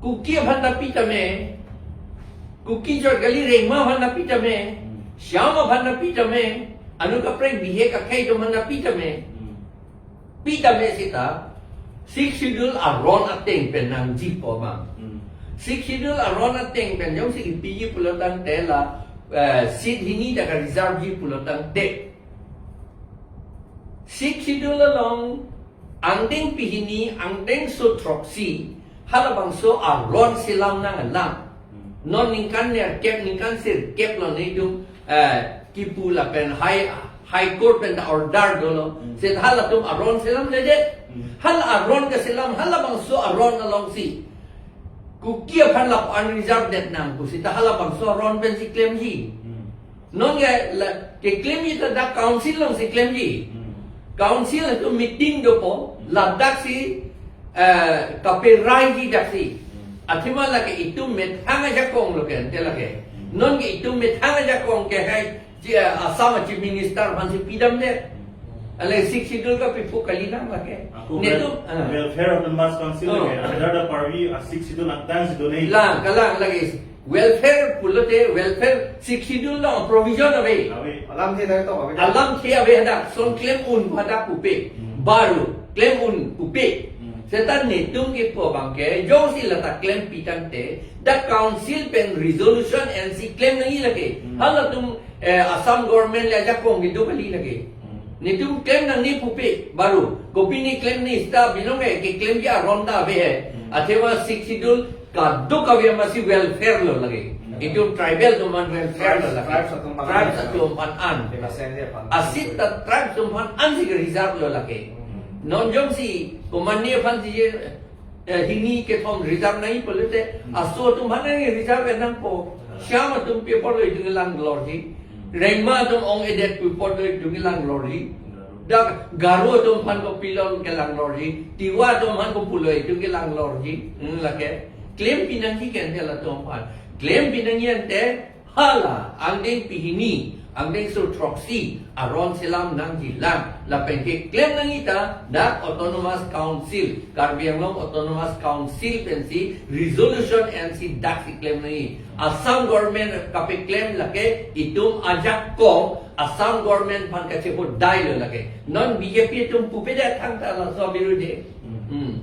Kuki aphan ta pi tame, Kuki jot kali, Rengma aphan ta pi tame, Shyam aphan ta pi tame, anu kaprek bihek akhei atum aphan ta pi tame. Hmm. Pi tame seta, Sixth Schedule aron ateng pen nangjipo abang. Hmm. Sixth Schedule aron ateng pen jongsi kipiji pulo tangte la, eh, seat hini ta ka-reserve ji pulo tangte. Sixth Schedule along Angdeng pehini, angdengso throksi, halabangso aron selam nang alam. Hmm. Non ningkan nerkep, ningkan sirkep lo netum, eh, kipu lapen High, High Court pen ta order dolo. Hmm. Seta halatum aron selamledet. Hmm. Hala aron keselam, halabangso aron alongsi Kuki aphan lapu-an reserve det nang pu seta halabangso aron pensi klemji. Hmm. Non ke la, keklemji ta dak council alongsi klemji. Hmm. Council atum meeting dopo, hmm, ladaksi, eh, kaperaiji daksi. Hmm. Athema lake itum methang ajakong lo ke, ante lake. Hmm. Non ke itum methang ajakong ke hai, ji, eh, Assam Chief Minister aphansi pidamdet. Hmm. Ale Sixth Schedule kapipu kali nang lake. Ako netum, wel-, ah. Welfare Autonomous Council, oh, lake, under the purview a Sixth Schedule angtangsi donei. Lang, kalang lake. Welfare pulote, welfare Sixth Schedule along provision ave. Ave. Alamthe dak to ave. Alamthe ave hadak, lason klem un hadak pupe. Hmm. Baru, klem un pupe. Hmm. Seta netum kipu abangke, jongsi lata klempi tangte, dak council pen resolution ensi klem nangji lake. Hmm. Halatum, eh, Assam government le ajakong kedo kali lake. Hmm. Netum klem nangne pupe, baru. Kopine klemne seta binong ke, keklemji aron ta ave he. Hmm. Athema Sixth Schedule kadokave amatsi welfare lo lake. Hmm. Itum tribal atum aphan welfare lo lake. Tribes, tribes atum aphan. Tribes atum aphan an. Bima Singh ji aphan. Asit ta tribes atum aphan ansi reserve lo lake. Hmm. Non jongsi komatne aphansi, eh, hini kethom reserve nangji pulote, hmm, aso atum aphan nangji reserve nangpo. Hmm. Shang atum pi apotlo itum kelang lorji. Hmm. Rengma atum ong-edet pu apotlo itum kelang lorji. Hmm. Dak Garo atum aphan kopilo kelang lorji, Tiwa atum aphan kopulo itum kelang lorji, hmm, lake. Klempi nangji ke ante latum aphan. Klempi nangji ante hala, angdeng pehini, angdengso throksi, aron selam nangji lang, lapen keklem nangji ta, dak Autonomous Council, Karbi Anglong Autonomous Council pensi, resolution ensi daksi klem nangji. Assam government kapeklem lake itum ajakong, Assam government aphan kachehodai lo lake. Non B J P atum pupedet thangta laso abirudhe. Hmm. Hmm.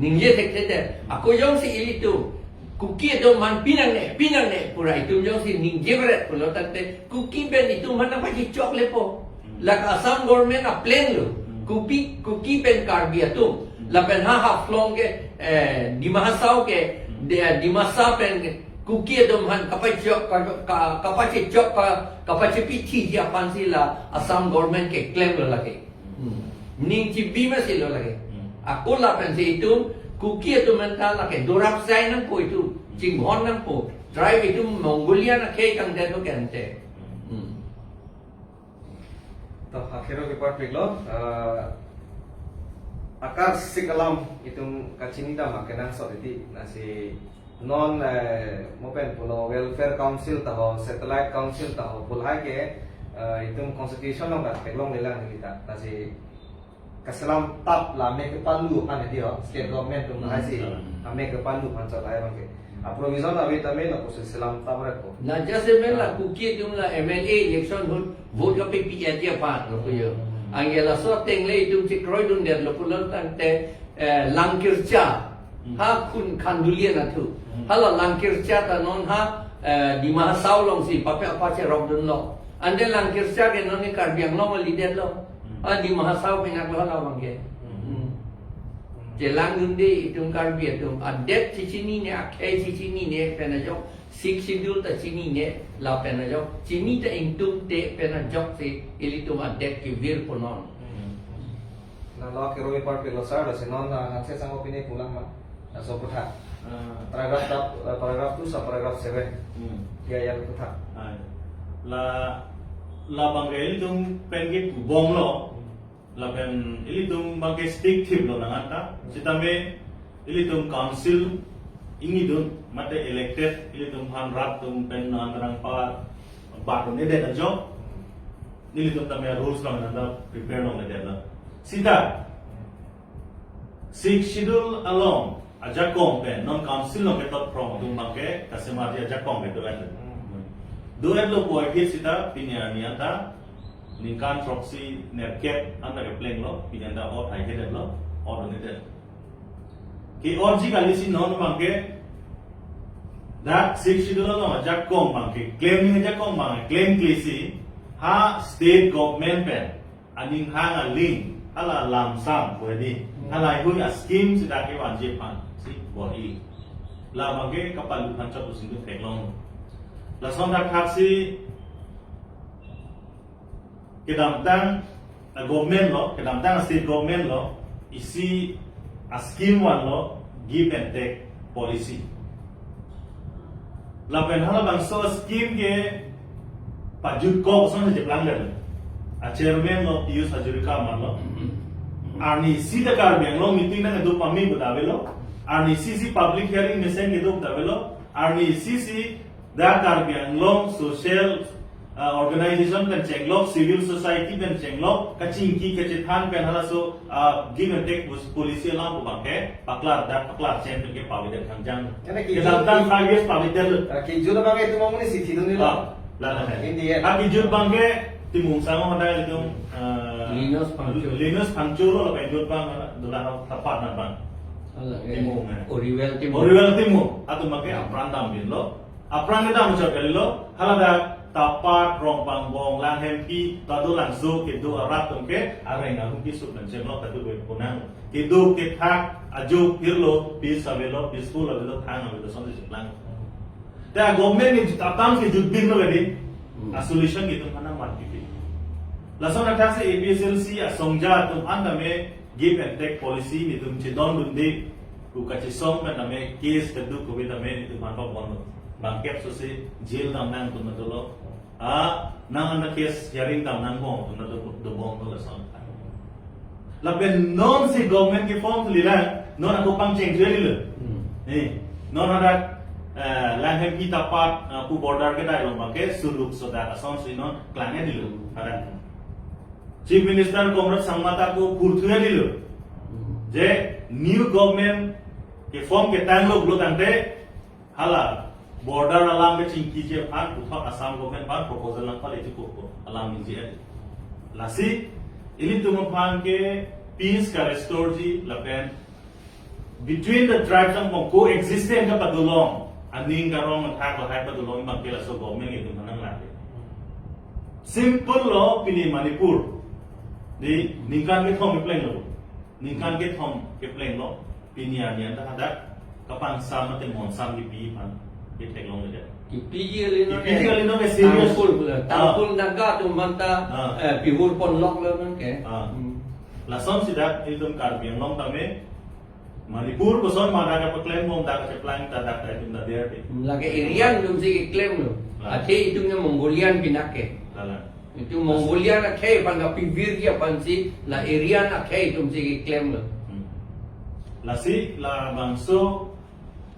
Ningje thekthe det. Ako jongsi ilitum Kuki atum aphan pinangne, pinangne pura itum jongsi ningje beret pulo tangte Kuki pen itum aphan nangpachechok lepo. Hmm. Lake Assam government a-plan lo. Hmm. Kuki, Kuki pen Karbi atum. Hmm. Lapen ha Haflong ke, eh, Dima Hasao ke, hmm, de, Dimasa pen ke, Kuki atum aphan kapachok, ka, ka, kapachechok, ka, kapachepithi ji aphansi la Assam government keklem lo lake. Hmm. Ning chibi masi lo lake. Hmm. Ako lapensi itum, Kuki atum anta lake dorap sai nangpo itum, chinghon nangpo. Tribe itum Mongolian akhei kangdet lo ke ante. Hmm. To, akhero kepar piklo, eh, akarsik alam itum kachini dam akenangsot iti, lasi non, eh, mo pen pulo welfare council taho, satellite council taho, pu lahai ke, eh, itum constitution along ta theklongle lang neli ta, lasi kaselam tap la me kepalu aphan edi ho, state government atum lahai si, hmm, ame kepalu aphan chot lahai abangke. A-provision ave tame lapusi selam tap repo. Na jasemet la, ah, Kuki atum la M L A election ahut vote kapepi aji aphan lo puyo. Hmm. Anke laso ateng le itum chekroidundetlo pulo tangte, eh, Langkircha. Hmm. Ha Khun Khanduli anatthu. Hmm. Hala Langkircha ta non ha, eh, Dima Hasao alongsi pape apa cherokdunlo. Ante Langkircha ke non ke Karbi Anglong alidetlo. Hmm. Ah, Dima Hasao penap lo hala abangke. Hmm. Hmm. Chelangdunde itum Karbi atum. Adet chechinine, akhei chechinine pen ajok. Sixth Schedule ta chinine lapen ajok. Chini ta ingtungte pen ajoksi ilitum adet kevirpo non. Hmm. Na lo akhero kepar piklo sir, lasi non, ah, hanse sangho pine pulang ma. Laso aphuthak. Ah. Paragraph tap, eh, paragraph two sa paragraph seven. Hmm. Ya, ya, aphuthak. Ai. La, labangke ilitum pen kepubomlo. Lapen ilitum abangke stick thiplo nang anta. Sitame ilitum council ingidun mate elected ilitum aphan rat atum pen nang rang pa bat un-edet ajok. Ilitum tame rules abang nang prepare longledetlo. Sita Sixth Schedule along ajakong pen non council along ketot phrong atum abangke kasemati ajakong ke do-etlo. Hmm. Do-etlo pu aphi sita pini arni anta ningkan throksi nerkep anta keplenglo, pini anta ot haihedetlo, ot un-edet. Ke-otji kali si non abangke dak Sixth Schedule along ajakong abangke, klemji ajakong abangke klemkle si ha state government pen aning hang aling hala lamsam pu edi. Halahei a-scheme seta kevangji aphan si bor-i. La abangke kapalu aphan chot pusi nangtheklong. Lason thakthak si kedamtang a-government lo, kedamtang a-state government lo, isi a-scheme vanlo, give and take policy. Lapen halabangso a-scheme ke pajutkok ason si cheplang det. A-chairman lo Pijush Hazarika amarlo. Arni isi ta Karbi Anglong meeting nangkedo pame pu ta avelo. Arni isi si public hearing mesen kedo pu ta avelo. Arni isi si dak Karbi Anglong social, uh, organization pen chenglok, civil society pen chenglok, kachingki kachethan pen halaso, uh, give and take pos-, policy alam pu abangke paklar dak paklar chen pen ke pavidet kangjang. Kena kijut Kedamtang five years pavidet lo. Ah, kijut abangke itum amonit si thidun lo. Ah, la la la. Hindi ya. Ah, kijut abangke Timung Sangho hadak itum, uh, Linus Phangcho. Linus Phangcho lo, lapen jut abang mana, dula ha, Tapat anat abang. Ala, eh. Timung, eh. Oriwel Timung. Oriwel Timung. Atum abangke apran dambinlo. Apran kedam chot kalilo, haladak Tapat, Rongpangbong, Langhempi, Tadolangso kedo arat atum ke areng ahum kisuk dan chenglok kado be punang. Kedo kethak, ajo pirlo, peace avelo, peaceful avelo, thang avelo, ason si cheplang. Te a-government ni jutaptang ke jutbin lo kadi. Hmm. A-solution ke itum aphan nangvan pipi. Lason athak si A P H L C asongja atum aphan tame give and take policy nelitum chedondunde pu kachesong pen tame case keduk kove tame nelitum aphan pabon lo. Bangkep so si jail damnang atum dolo. Ah, nang anta case hearing damnang bom atum do, dobom lo lason. Lapen non si government ke-form thulilang, non ako pangcheng thulilang. Hmm. Eh, non hadak, eh, Langhempi Tapat, eh, pu border kedai along abangke suluk sodak ason si non klang-edetlo. Hadak. Chief Minister Conrad Sangma ta ako purthu-edetlo. Hmm. Je new government ke-form ketanglo pulo tangte, hala border alam kachingkiji aphan puthot Assam government aphan proposal nangpale chikokpo alam ningje-et. Lasi ilitum aphan ke peace ka-restore ji lapen between the tribes angbong coexistence kapadolong aning karong athak lahai padolong abangke laso government itum aphan nanglake. Simple lo, pini Manipur di ningkan kethom keplenglo. Ningkan kethom keplenglo. Pini arni anta hadak kapangsam mate monsam kipi aphan ketheklongledet. Kipiji kali non. Kipiji kali non ke serious. Tangkhul pula. Ah. Tangkhul Naga atum aphanta, ah, eh, pihur ponloklo non ke. Ah. Hmm. Lason si dak ilitum Karbi Anglong tame Manipur koson ma dak kapaklem bom, dak kacheplang ta dak ta itum ta der pi. Hmm, lake Aryan atum si keklemlo. Ah. Athe itum ne Mongolian pinak ke. Lalang. Itum Mongolian akhei aphan kapivirji aphan si la Aryan akhei atum si keklemlo. Hmm. Lasi labangso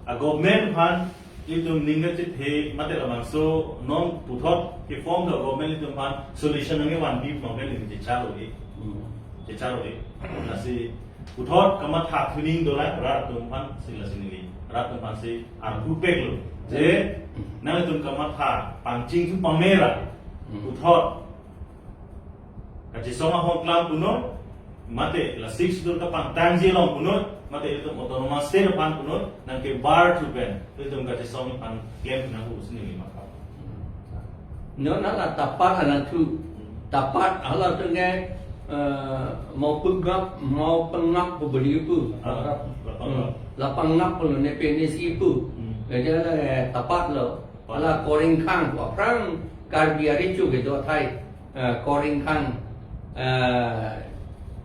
a-government aphan itum ning kachethe mate labangso non puthot ke-form do government itum aphan solution nangkevanpi pu abangke neli chechalo-i. Hmm. Chechalo-i. Lasi puthot kamatha thuning dolang rat atum aphan si lasi neli rat atum aphan si arpupeklo. Je nanglitum kamatha pangchingthu pame ra. Hmm. Puthot kachesong ahoklam punoi, mate la Sixth Schedule kapangtangji along punoi, mate ilitum autonomous state aphan punoi, nangkebar thu pen ilitum kachesong aphan klem nanghu pusi neli mathap. Non hala Tapat anatthu, Tapat halatum ke, eh, Mopengap, Mopengap pu beli pu. Ah, Lapangap. Hmm. Lapangap pulo ne pensi pu. Hmm. Jadi hala, eh, Tapat lo. Hala Koring Khang pu aphrang Karbi arecho kedo athai, eh, Koring Khang, eh,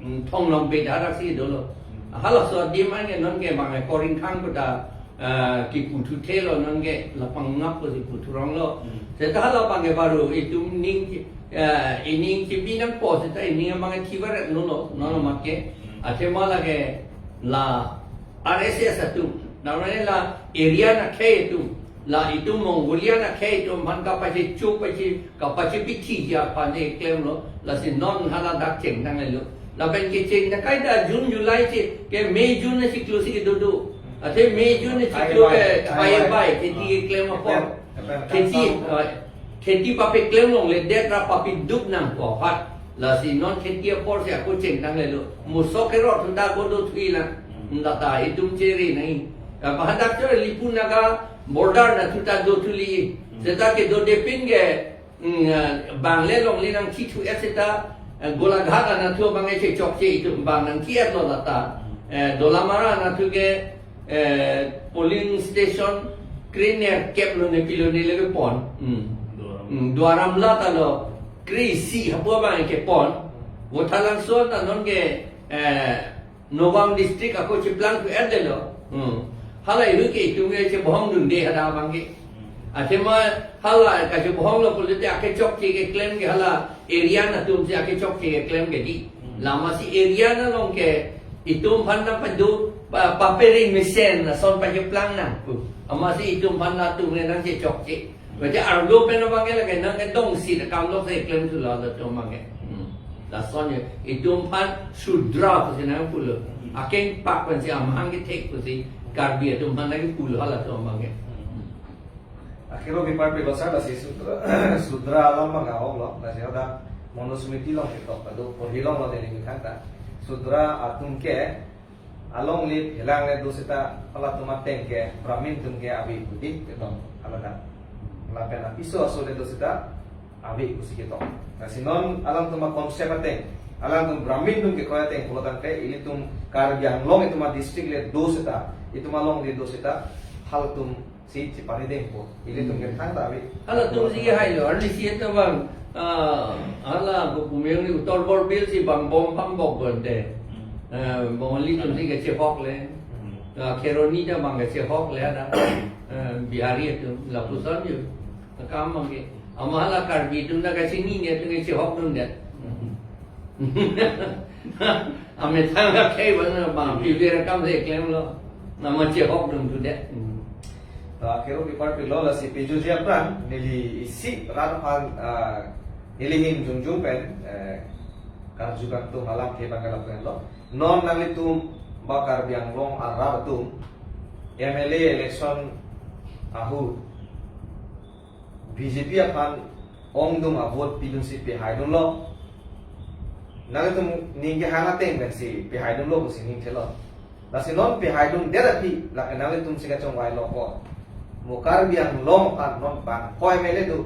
mm, Thong Longbet arat si dolo. Hmm. Halaso adim anke non ke bang Koring Khang pu ta, eh, kipu thuthelo non ke Lapangap pusi pu thuronglo. Hmm. Seta hala abangke baru itum ning, eh, ining chipi nangpo seta ining abangke chivaret nolo, nolo make. Hmm. Athema lake la R S S atum, namanya la Aryan akhei atum, la itum Mongolian akhei atum aphan kapachecho pache, kapachepithi ji aphan keklemlo, lasi non hala dak chengtang lelo. Lapen kecheng ta kaita June July che, ke May June si chiklo si kedo do. Athe May June si chiklo ke bye bye, bye bye, kheti keklem apor. Kheti, eh, kheti papeklem longledet ra papedup nangpo aphan. Lasi non kheti apor si ako chengtang lelo. Musok kerot hunda kodo thui lang. Hmm. Hunda ta itum chere nai. Ka bahadak cho Lipu Naga border anatthu ta do thuli. Hmm. Seta kedodepin ke, mm, ah, bang le longle nangchithu-et seta, eh, Golaghat anatthu abangke chechokche itum bang nangchi-etlo lata. Hmm. Eh, Dolamara anatthu ke, eh, polling station krenerkep lo ne pilo ne lege pon. Hmm. Duar Amla. Hmm, Duar Amla ta lo kre-isi hapu abang kepon. Votalangso ta non ke, eh, Nagaon district ako cheplang tu erde lo. Hmm. Hala iru ke itum ke chebohong dunde hadak abang ke. Athema hala kachebohong lo pulote akechokche keklem ke hala area atum si akechokche keklem ke dei. Hmm. Lasi area along ke itum aphan nangpado pa, paperi mesen ason pacheplang nang pu. Amatsi itum aphan atum ke nangchechokche. Mate arlo pen abang ke lake nangkedongsi akam lo si klem thu lo latum abang ke. Hmm. Lason ye itum aphan Sudra pusi nangpulo. Akeng pak pensi amahang kethek pusi Karbi atum aphan nangpulo halatum abang ke. Hmm. Akhiro bipar pe gosar lasi Sudra, Sudra alam mangahong lo, lasi hadak Manusmriti along ketok, ado porhi longlo neli methang ta. Sudra atum ke alongle phelang le do seta halatum ateng ke Brahmin atum ke ave pu dei ketok, haladak. Lapen apiso aso le do seta ave pusi ketok. Lasi non alangtum a-concept ateng, alangtum Brahmin atum kekroi ateng pulo tangte, ilitum Karbi Anglong itum a-district le do seta, itum alongle do seta, halatum si chepari dengpo. Ilitum ke thangta ave. Halatum si hailo, arnisi ta abang, ah, hala ko pumeng ni Uttar Borbil si bang bom pambok bonte. Hmm. Eh, Bengali atum si kachehok le. Hmm. Ah, Kheroni ta abang kachehok le ada. Eh, Bihari atum, lapuson yo. Akam abang ke. Amat hala Karbi atum ta kachini ne atum kachehok dundet. Hmm. Amethang akhei abang na bang, pivir akam si klem lo. Amat chehok dun tu det. Hmm. Ta akhiro bipar pe lo lasi pejutji aphrang, neli isi rat aphan, ah, neli ahin jongjong pen, eh, karju kangtung alam ke abang ke lapu-an lo. Non nanglitum ba Karbi Anglong arat atum M L A election ahut B J P aphan ongdung avote pidunsi pehaidunlo. Nanglitum ning kehang ateng pensi pehaidunlo pusi ning thelo. Lasi non pehaidundet aphi lake nanglitum si kachongvai lo ko. Mo Karbi Anglong aphan non bang ko M L A do,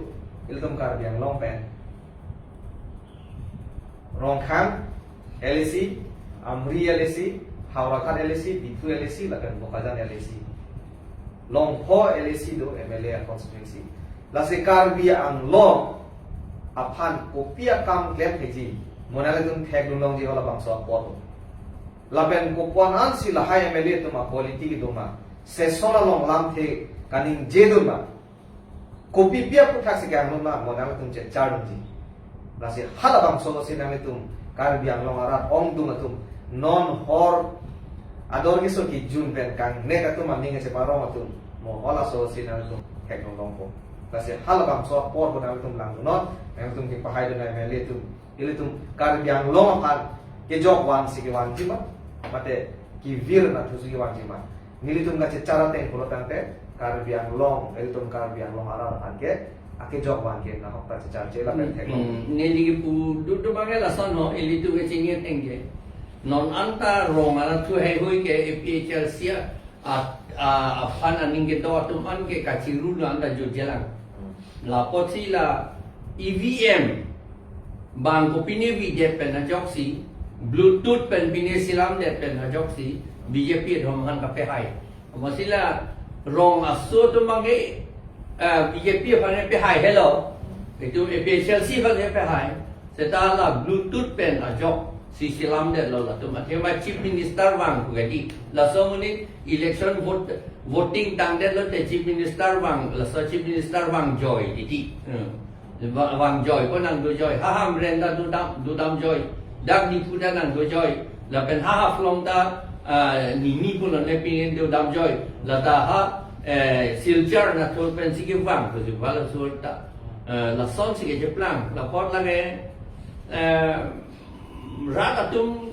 ilitum Karbi Anglong pen. Rongkhang L A C, Amri L A C, Howraghat L A C, Diphu L A C, lapen Bokajan L A C. Longpho L A C do M L A constituency. Lasi Karbi Anglong aphan kopi akam klem theji, mo nanglitum thekdun longji halabangso apor. Lapen kopi-an ansi lahai M L A atum a-quality kedo ma, session along lamthe kaningje do ma, kopi pi aphuthak si kehang ma, mo nanglitum chechar dunji. Lasi halabangso si nanglitum Karbi Anglong arat ongdung atum, non hor ador keso kejun pen kangnek atum aning cheparong atum, mo halaso si nanglitum thekdun longpo. Lasi halabangso apor pu nanglitum langnon, nanglitum kepahaidun M L A atum. Ilitum Karbi Anglong aphan kejok vansi kevanji ma, mate kevir anatthu si kevanji ma. Nelitum kachechar ateng pulo tangte Karbi Anglong, ilitum Karbi Anglong arat aphan ke akejok van ke nahok ta checharche lapen thek. Hmm, neli kipu dut abang ke lason ho, ilitum kechini ateng ke. Non anta rong anatthu heihui ke A P H L C a, a, aphan aning kedo atum an ke kachiru lo anta jutjelang. Hmm. Lapotsi la E V M bang ko pine videt pen ajoksi, Bluetooth pen pine selamdet pen ajoksi, B J P atum aphan kapehai. Amatsi la rong aso atum abang ke, eh, B J P aphan pehai helo. Itum A P H L C aphan pehai. Seta la Bluetooth pen ajoksi selamdetlo latum. Athema Chief Minister vang pu ke dei. Laso amonit election vote, voting tangdetlo te Chief Minister vang, laso Chief Minister vangjoi dei. Hmm. Va-, vangjoi, ko nangdojoi. Ha ha Amreng ta dodam, dodamjoi. Dak Diphu ta nangdojoi. Lapen ha Haflong ta, ah, nini pulo ne pine dodamjoi. Lata ha, eh, Silchar anatthu pensi kevang pusi hala sur ta. Eh, lasonsi kecheplang, lapot lake, eh, rat atum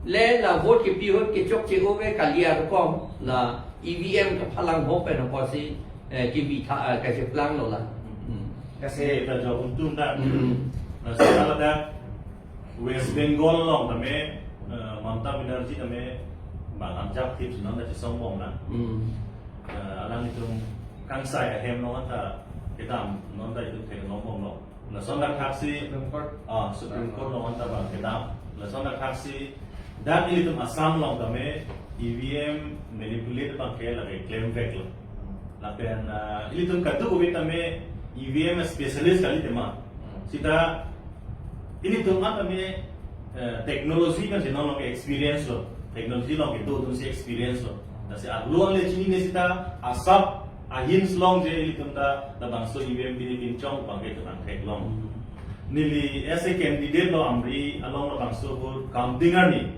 le la vote kepi ahut kechokche ove kali arokom la E V M kaphalang ho pen apotsi, eh, kebitha, eh, kacheplanglo la. Hmm. Kasi ta jo untung ta. Hmm. Lasi haladak West Bengal along tame, eh, Mamata Banerjee tame bang amjak thip non ta chesong bom na. Hmm. Eh, alanglitum kangsai ahem along anta kedam non ta itum thek long bomlo. Lason dak thaksi, Supreme Court. Ah, Supreme Court along anta bang kedam. Lason dak thaksi Dak ilitum Assam along tame E V M manipulate abangke lake klemveklo. Lapen, ah, ilitum kadokave tame E V M specialist kali tema. Sita ilitum an tame, eh, technology kan si non along experience lo. Technology along kedo atum si experience lo. Lasi arlo angle chinine sita asap ahin si long je ilitum ta labangso E V M pini pinchong abangke itum angtheklong. Neli as a candidate lo Amri along labangso ahut counting arni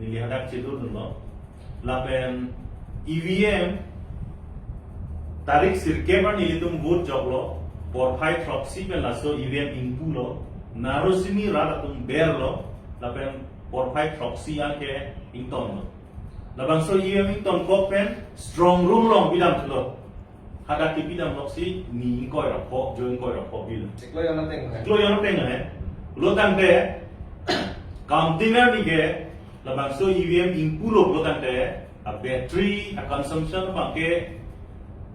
neli hadak chedodunlo. Lapen E V M tarik sirkep arni ilitum vote joklo, porphai throksi pen laso E V M ingpulo, narosimi rat atum berlo, lapen porphai throksi anke ingtonlo. Labangso E V M ingtonkok pen strong room along pidamthulo. Hadak kepidam loksi ni ingkoi ra pho, jo ingkoi ra pho bil. Chiklo jon ateng he. Chiklo jon ateng he. Pulo tangte counting arni ke labangso E V M ingpulo pulo tangte a battery a consumption abangke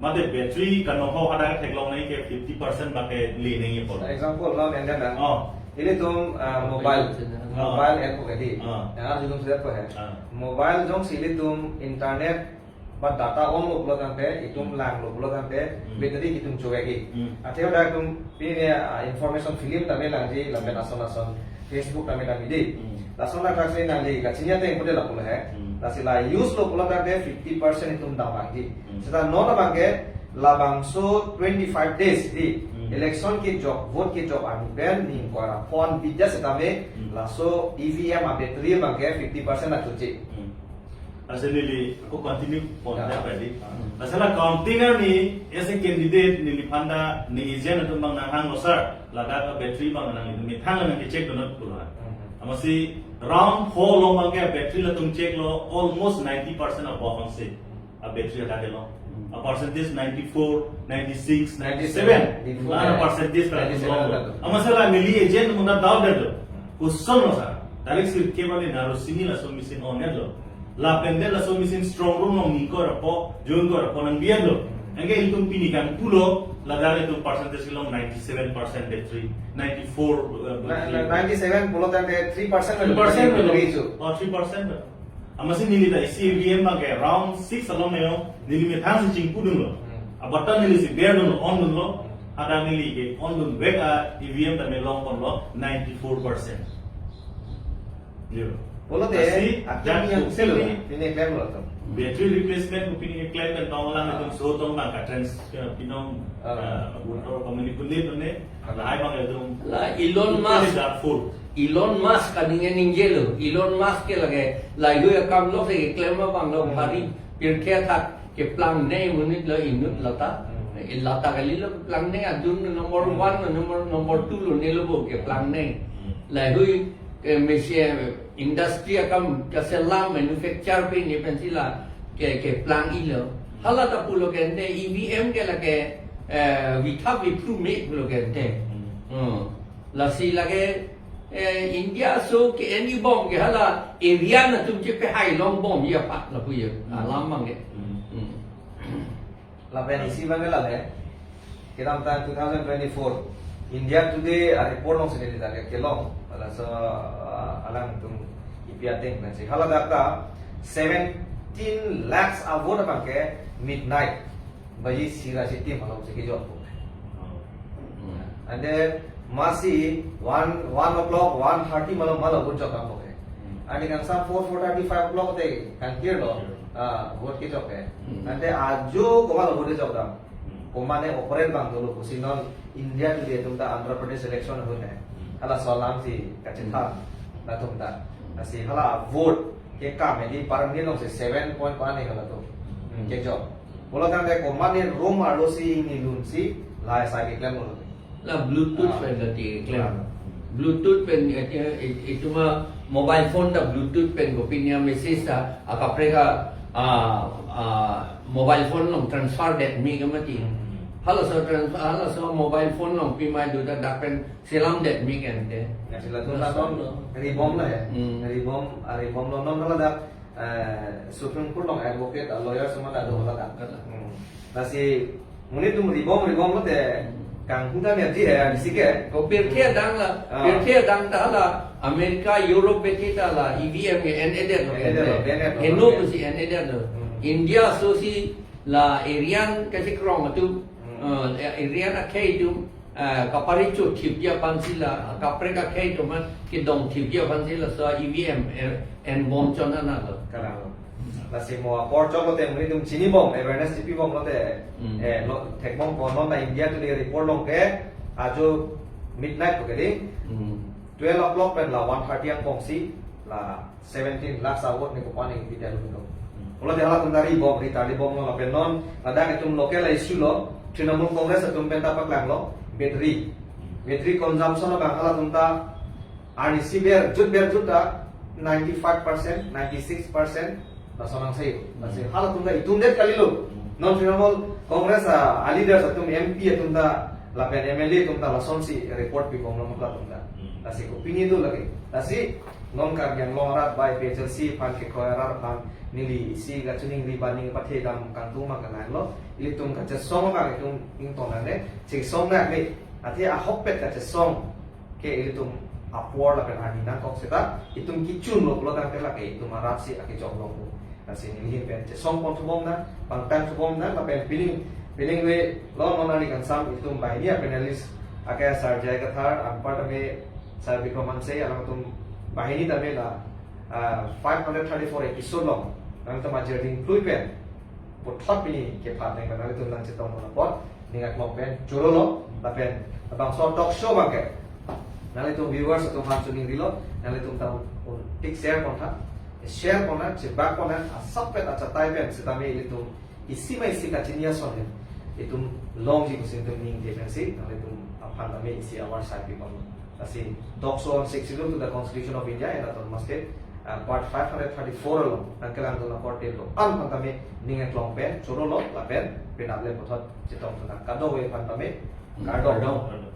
mate battery kanoho hadak theklong nangji ke fifty percent abangke le nangji apot. Example lo nende na. Oh. Ilitum, ah, mobile. Oh. Mobile app ko di. Oh. Yang arjulum sudah ko he. Oh. Mobile jongsi ilitum internet ba data onlo pulo tangte, itum Hmm. langlo pulo tangte, Hmm. battery itum chowek-i. Hmm. Athe hadak itum pini, ah, information film tame langji, lapen ason ason Facebook tame langji di. Hmm. Lason athak si nangli kachini ateng pute lapulo he. Hmm. Lasi la use lo pulo tangte fifty percent itum dam langji. Hmm. Seta non abangke labangso twenty-five days di Hmm. election kejok, vote kejok arni pen ni ingkoi ra pho an bidya setame Hmm. laso E V M a battery abangke fifty percent achuchi. Hmm. Lasi neli ako continue pon Ya. dia tadi. Hmm. Lasi la counting arni as a candidate neliphan ta ne agent atum abang nanghanglo sir. Ladak a battery abang nang itu methang nangkecheck dunnon pulo. Hmm. Amatsi round four along abangke battery latum checklo almost ninety percent above angse. A battery hadak lo. Hmm. A percentage ninety-four, ninety-six, ninety-seven. Ninety-seven. La percentage ta ninety-seven lo. Amatsi la neli agent atum ta doubt detlo. Kosonlo sir. Tarik sirkep arni narosimi laso machine on-etlo. Lapen de laso machine strong room along ni ingkoi ra pho, jo ingkoi ra pho nangbianlo. Anke ilitum pini kangpulo, ladak ilitum percentage along ninety-seven percent battery, ninety-four, uh, Na- battery. na- ninety-seven pulo tangte three percent Three percent battery lo. Battery chu. Oh, three percent lo. Amatsi neli ta isi E V M abangke round six along neo, neli methang si chingpudunlo. Hmm. Abatta neli si berdunlo, ondunlo. Hmm. Hadak neli ke ondunvek a E V M tame longponlo ninety-four percent. Yo. Pulote, Lasi, akhirnya dan selo, pini, pini klemlo to. Battery replacement ko pini keklem pen tong lang Ah. itum so tong abang ka trans, eh, pinong, Ah. eh, motor community pun ni pun ni, Ah. lahai abang itum. La Elon Musk. That full. Elon Musk kaning ningjelo. Elon Musk ke lake lahai akam lo ke klem abang lo Hmm. bhari pirthe athak keplang ne monit lo inut lata. Hmm. Eh, lata kali lo keplang ne adun number Hmm. one lo, number, number two lo ne lo bo keplang ne. Hmm. Lahai ke mesi industry akam kaselam manufacture pen ne pensi la ke, keplang-ilo. Hala ta pulo kente E V M ke lake, eh, vitha vipru me pulo kente. Hmm. Hmm. Lasi lake, eh, India aso ke-en-i bom ke hala area atum chepehai long bomji aphan lapu ye. Hmm. Alam abangke. Hmm. Hmm. Lapen isi abang ke lale. Kedamtang two thousand twenty-four India Today a report along si neli dak kelong. Laso, ah, alangtum ipi ateng pensi. Hala dak ta seventeen lakhs a vote abangke midnight baji sira si tim along si kejok. Hmm. And then masi one, one o'clock, one thirty malom malom vote jok abangke. Hmm. Ani kangsam four, four thirty, five o'clock te kangkirlo, Sure. ah, vote kejok ke. Hmm. Ante ajo komatlo vote jokdam. Hmm. Komatne operate abang dolo pusi non India Today atum ta Andhra Pradesh election ahut he. Hmm. Hala alam si kachethan Hmm. latum ta. Hmm. Lasi hala vote ke kam di parang ni long si seven point one ni hala tu. Hmm. Kejok. Pulo tangte komatne room arlo si ingni lun si lahai asai keklem lo. La Bluetooth Ah. pen ta ti klem. Ah. Bluetooth pen, eh, eh, itum a mobile phone ta Bluetooth pen kopine a message ta akaprek a, ah, ah, mobile phone along transfer det me ke mati. Hmm. Halaso transfer, halaso mobile phone along pimai do ta dak pen selam det me ke ente. Ya, sila tu Transfer non lo. Ribom la ya. Hmm. Ribom, ah, ribom lo non hala dak, eh, Supreme Court along advocate, ah, lawyer semua ta do hala dak. Hala. Hmm. Lasi monit atum ribom ribom lote Hmm. Kanghuda ni ati hai, ani si ke. Ko pirthe adang la, Ah. pirthe adang ta la, America, Europe beti ta la, E V M ke en-edet lo, En-edet lo, en-edet. en-edet lo. Heno Okay. pusi en-edet lo. Hmm. India aso si la Aryan kachekrongsam atum, Hmm. eh, Aryan akhei atum, eh, kapari chot thip dia aphan si la, kaprek akhei atum an kedong thip dia aphan si laso E V M, eh, en bom chot an lo. Kalang. Lasi mo apor chot lote monit atum chinibom, awareness chipibom lote, Hmm. eh, lo, thekbom ko non ta India Today report along ke, ajo midnight ko ke dei, Hmm. twelve o'clock pen la one thirty angbong si, la seventeen lakhs a-vote ne ko pani pita lo. Hmm. Pulote halatum ta ribom, ri ta ribom lo lapen non, ladak itum local issue lo, Trinamool Congress atum pen ta paklang lo, battery. Battery consumption abang halatum ta, arni si berjut berjut ta ninety-five percent, ninety-six percent, lason angse. Lasi Hmm. halatum ta itum det kali lo. Hmm. Non Trinamool Congress a, a leaders atum M P atum ta lapen M L A atum ta lasonsi report pibom lo halatum ta. Hmm. Lasi kopine do lake. Lasi non Karbi Anglong arat bai P H L C aphan kekroi arat aphan neli isi kachiningri ba ning pathe dam kangtung ma kalang lo. Ilitum kachesong ma itum ingtong nang ne. Chesong nang ne. Athe ahokpet kachesong ke ilitum apor lapen arni nangkok seta itum kechun lo pulo tangte lake itum arat si akejok lo pu. Lasi neli pen chesong pon thubom nang, pangtang thubom nang, lapen pining, pining ve lo non arni kangsam itum banghini a-panelist ake Sir J I Kathar, anpar tame Sir Bikram Hanse, alangtum banghini tame la, ah, five hundred thirty-four episode along, nangtum ajir dingplui pen, puthot pini kepha nang pen nanglitum nangchetong apot, ning aklong pen choro lo, lapen labangso talk show abang ke nanglitum viewers atum aphan chiningrilo, nanglitum ta un tik share pon tha, share pon tha, chebak pon tha, asapet achatai pen sitame ilitum isi ma isi kachini ason le itum longji pusi itum ningje pensi nanglitum aphan tame isi awar sai pipon. Lasi talk show on Sixth Schedule to the Constitution of India and Autonomous State, uh, part five hundred thirty-four along nangkelangdun akorte do-an aphan tame ning aklong pen choro lo lapen penap le puthot chetong thunang. Kadokave aphan tame kardom. Kardom.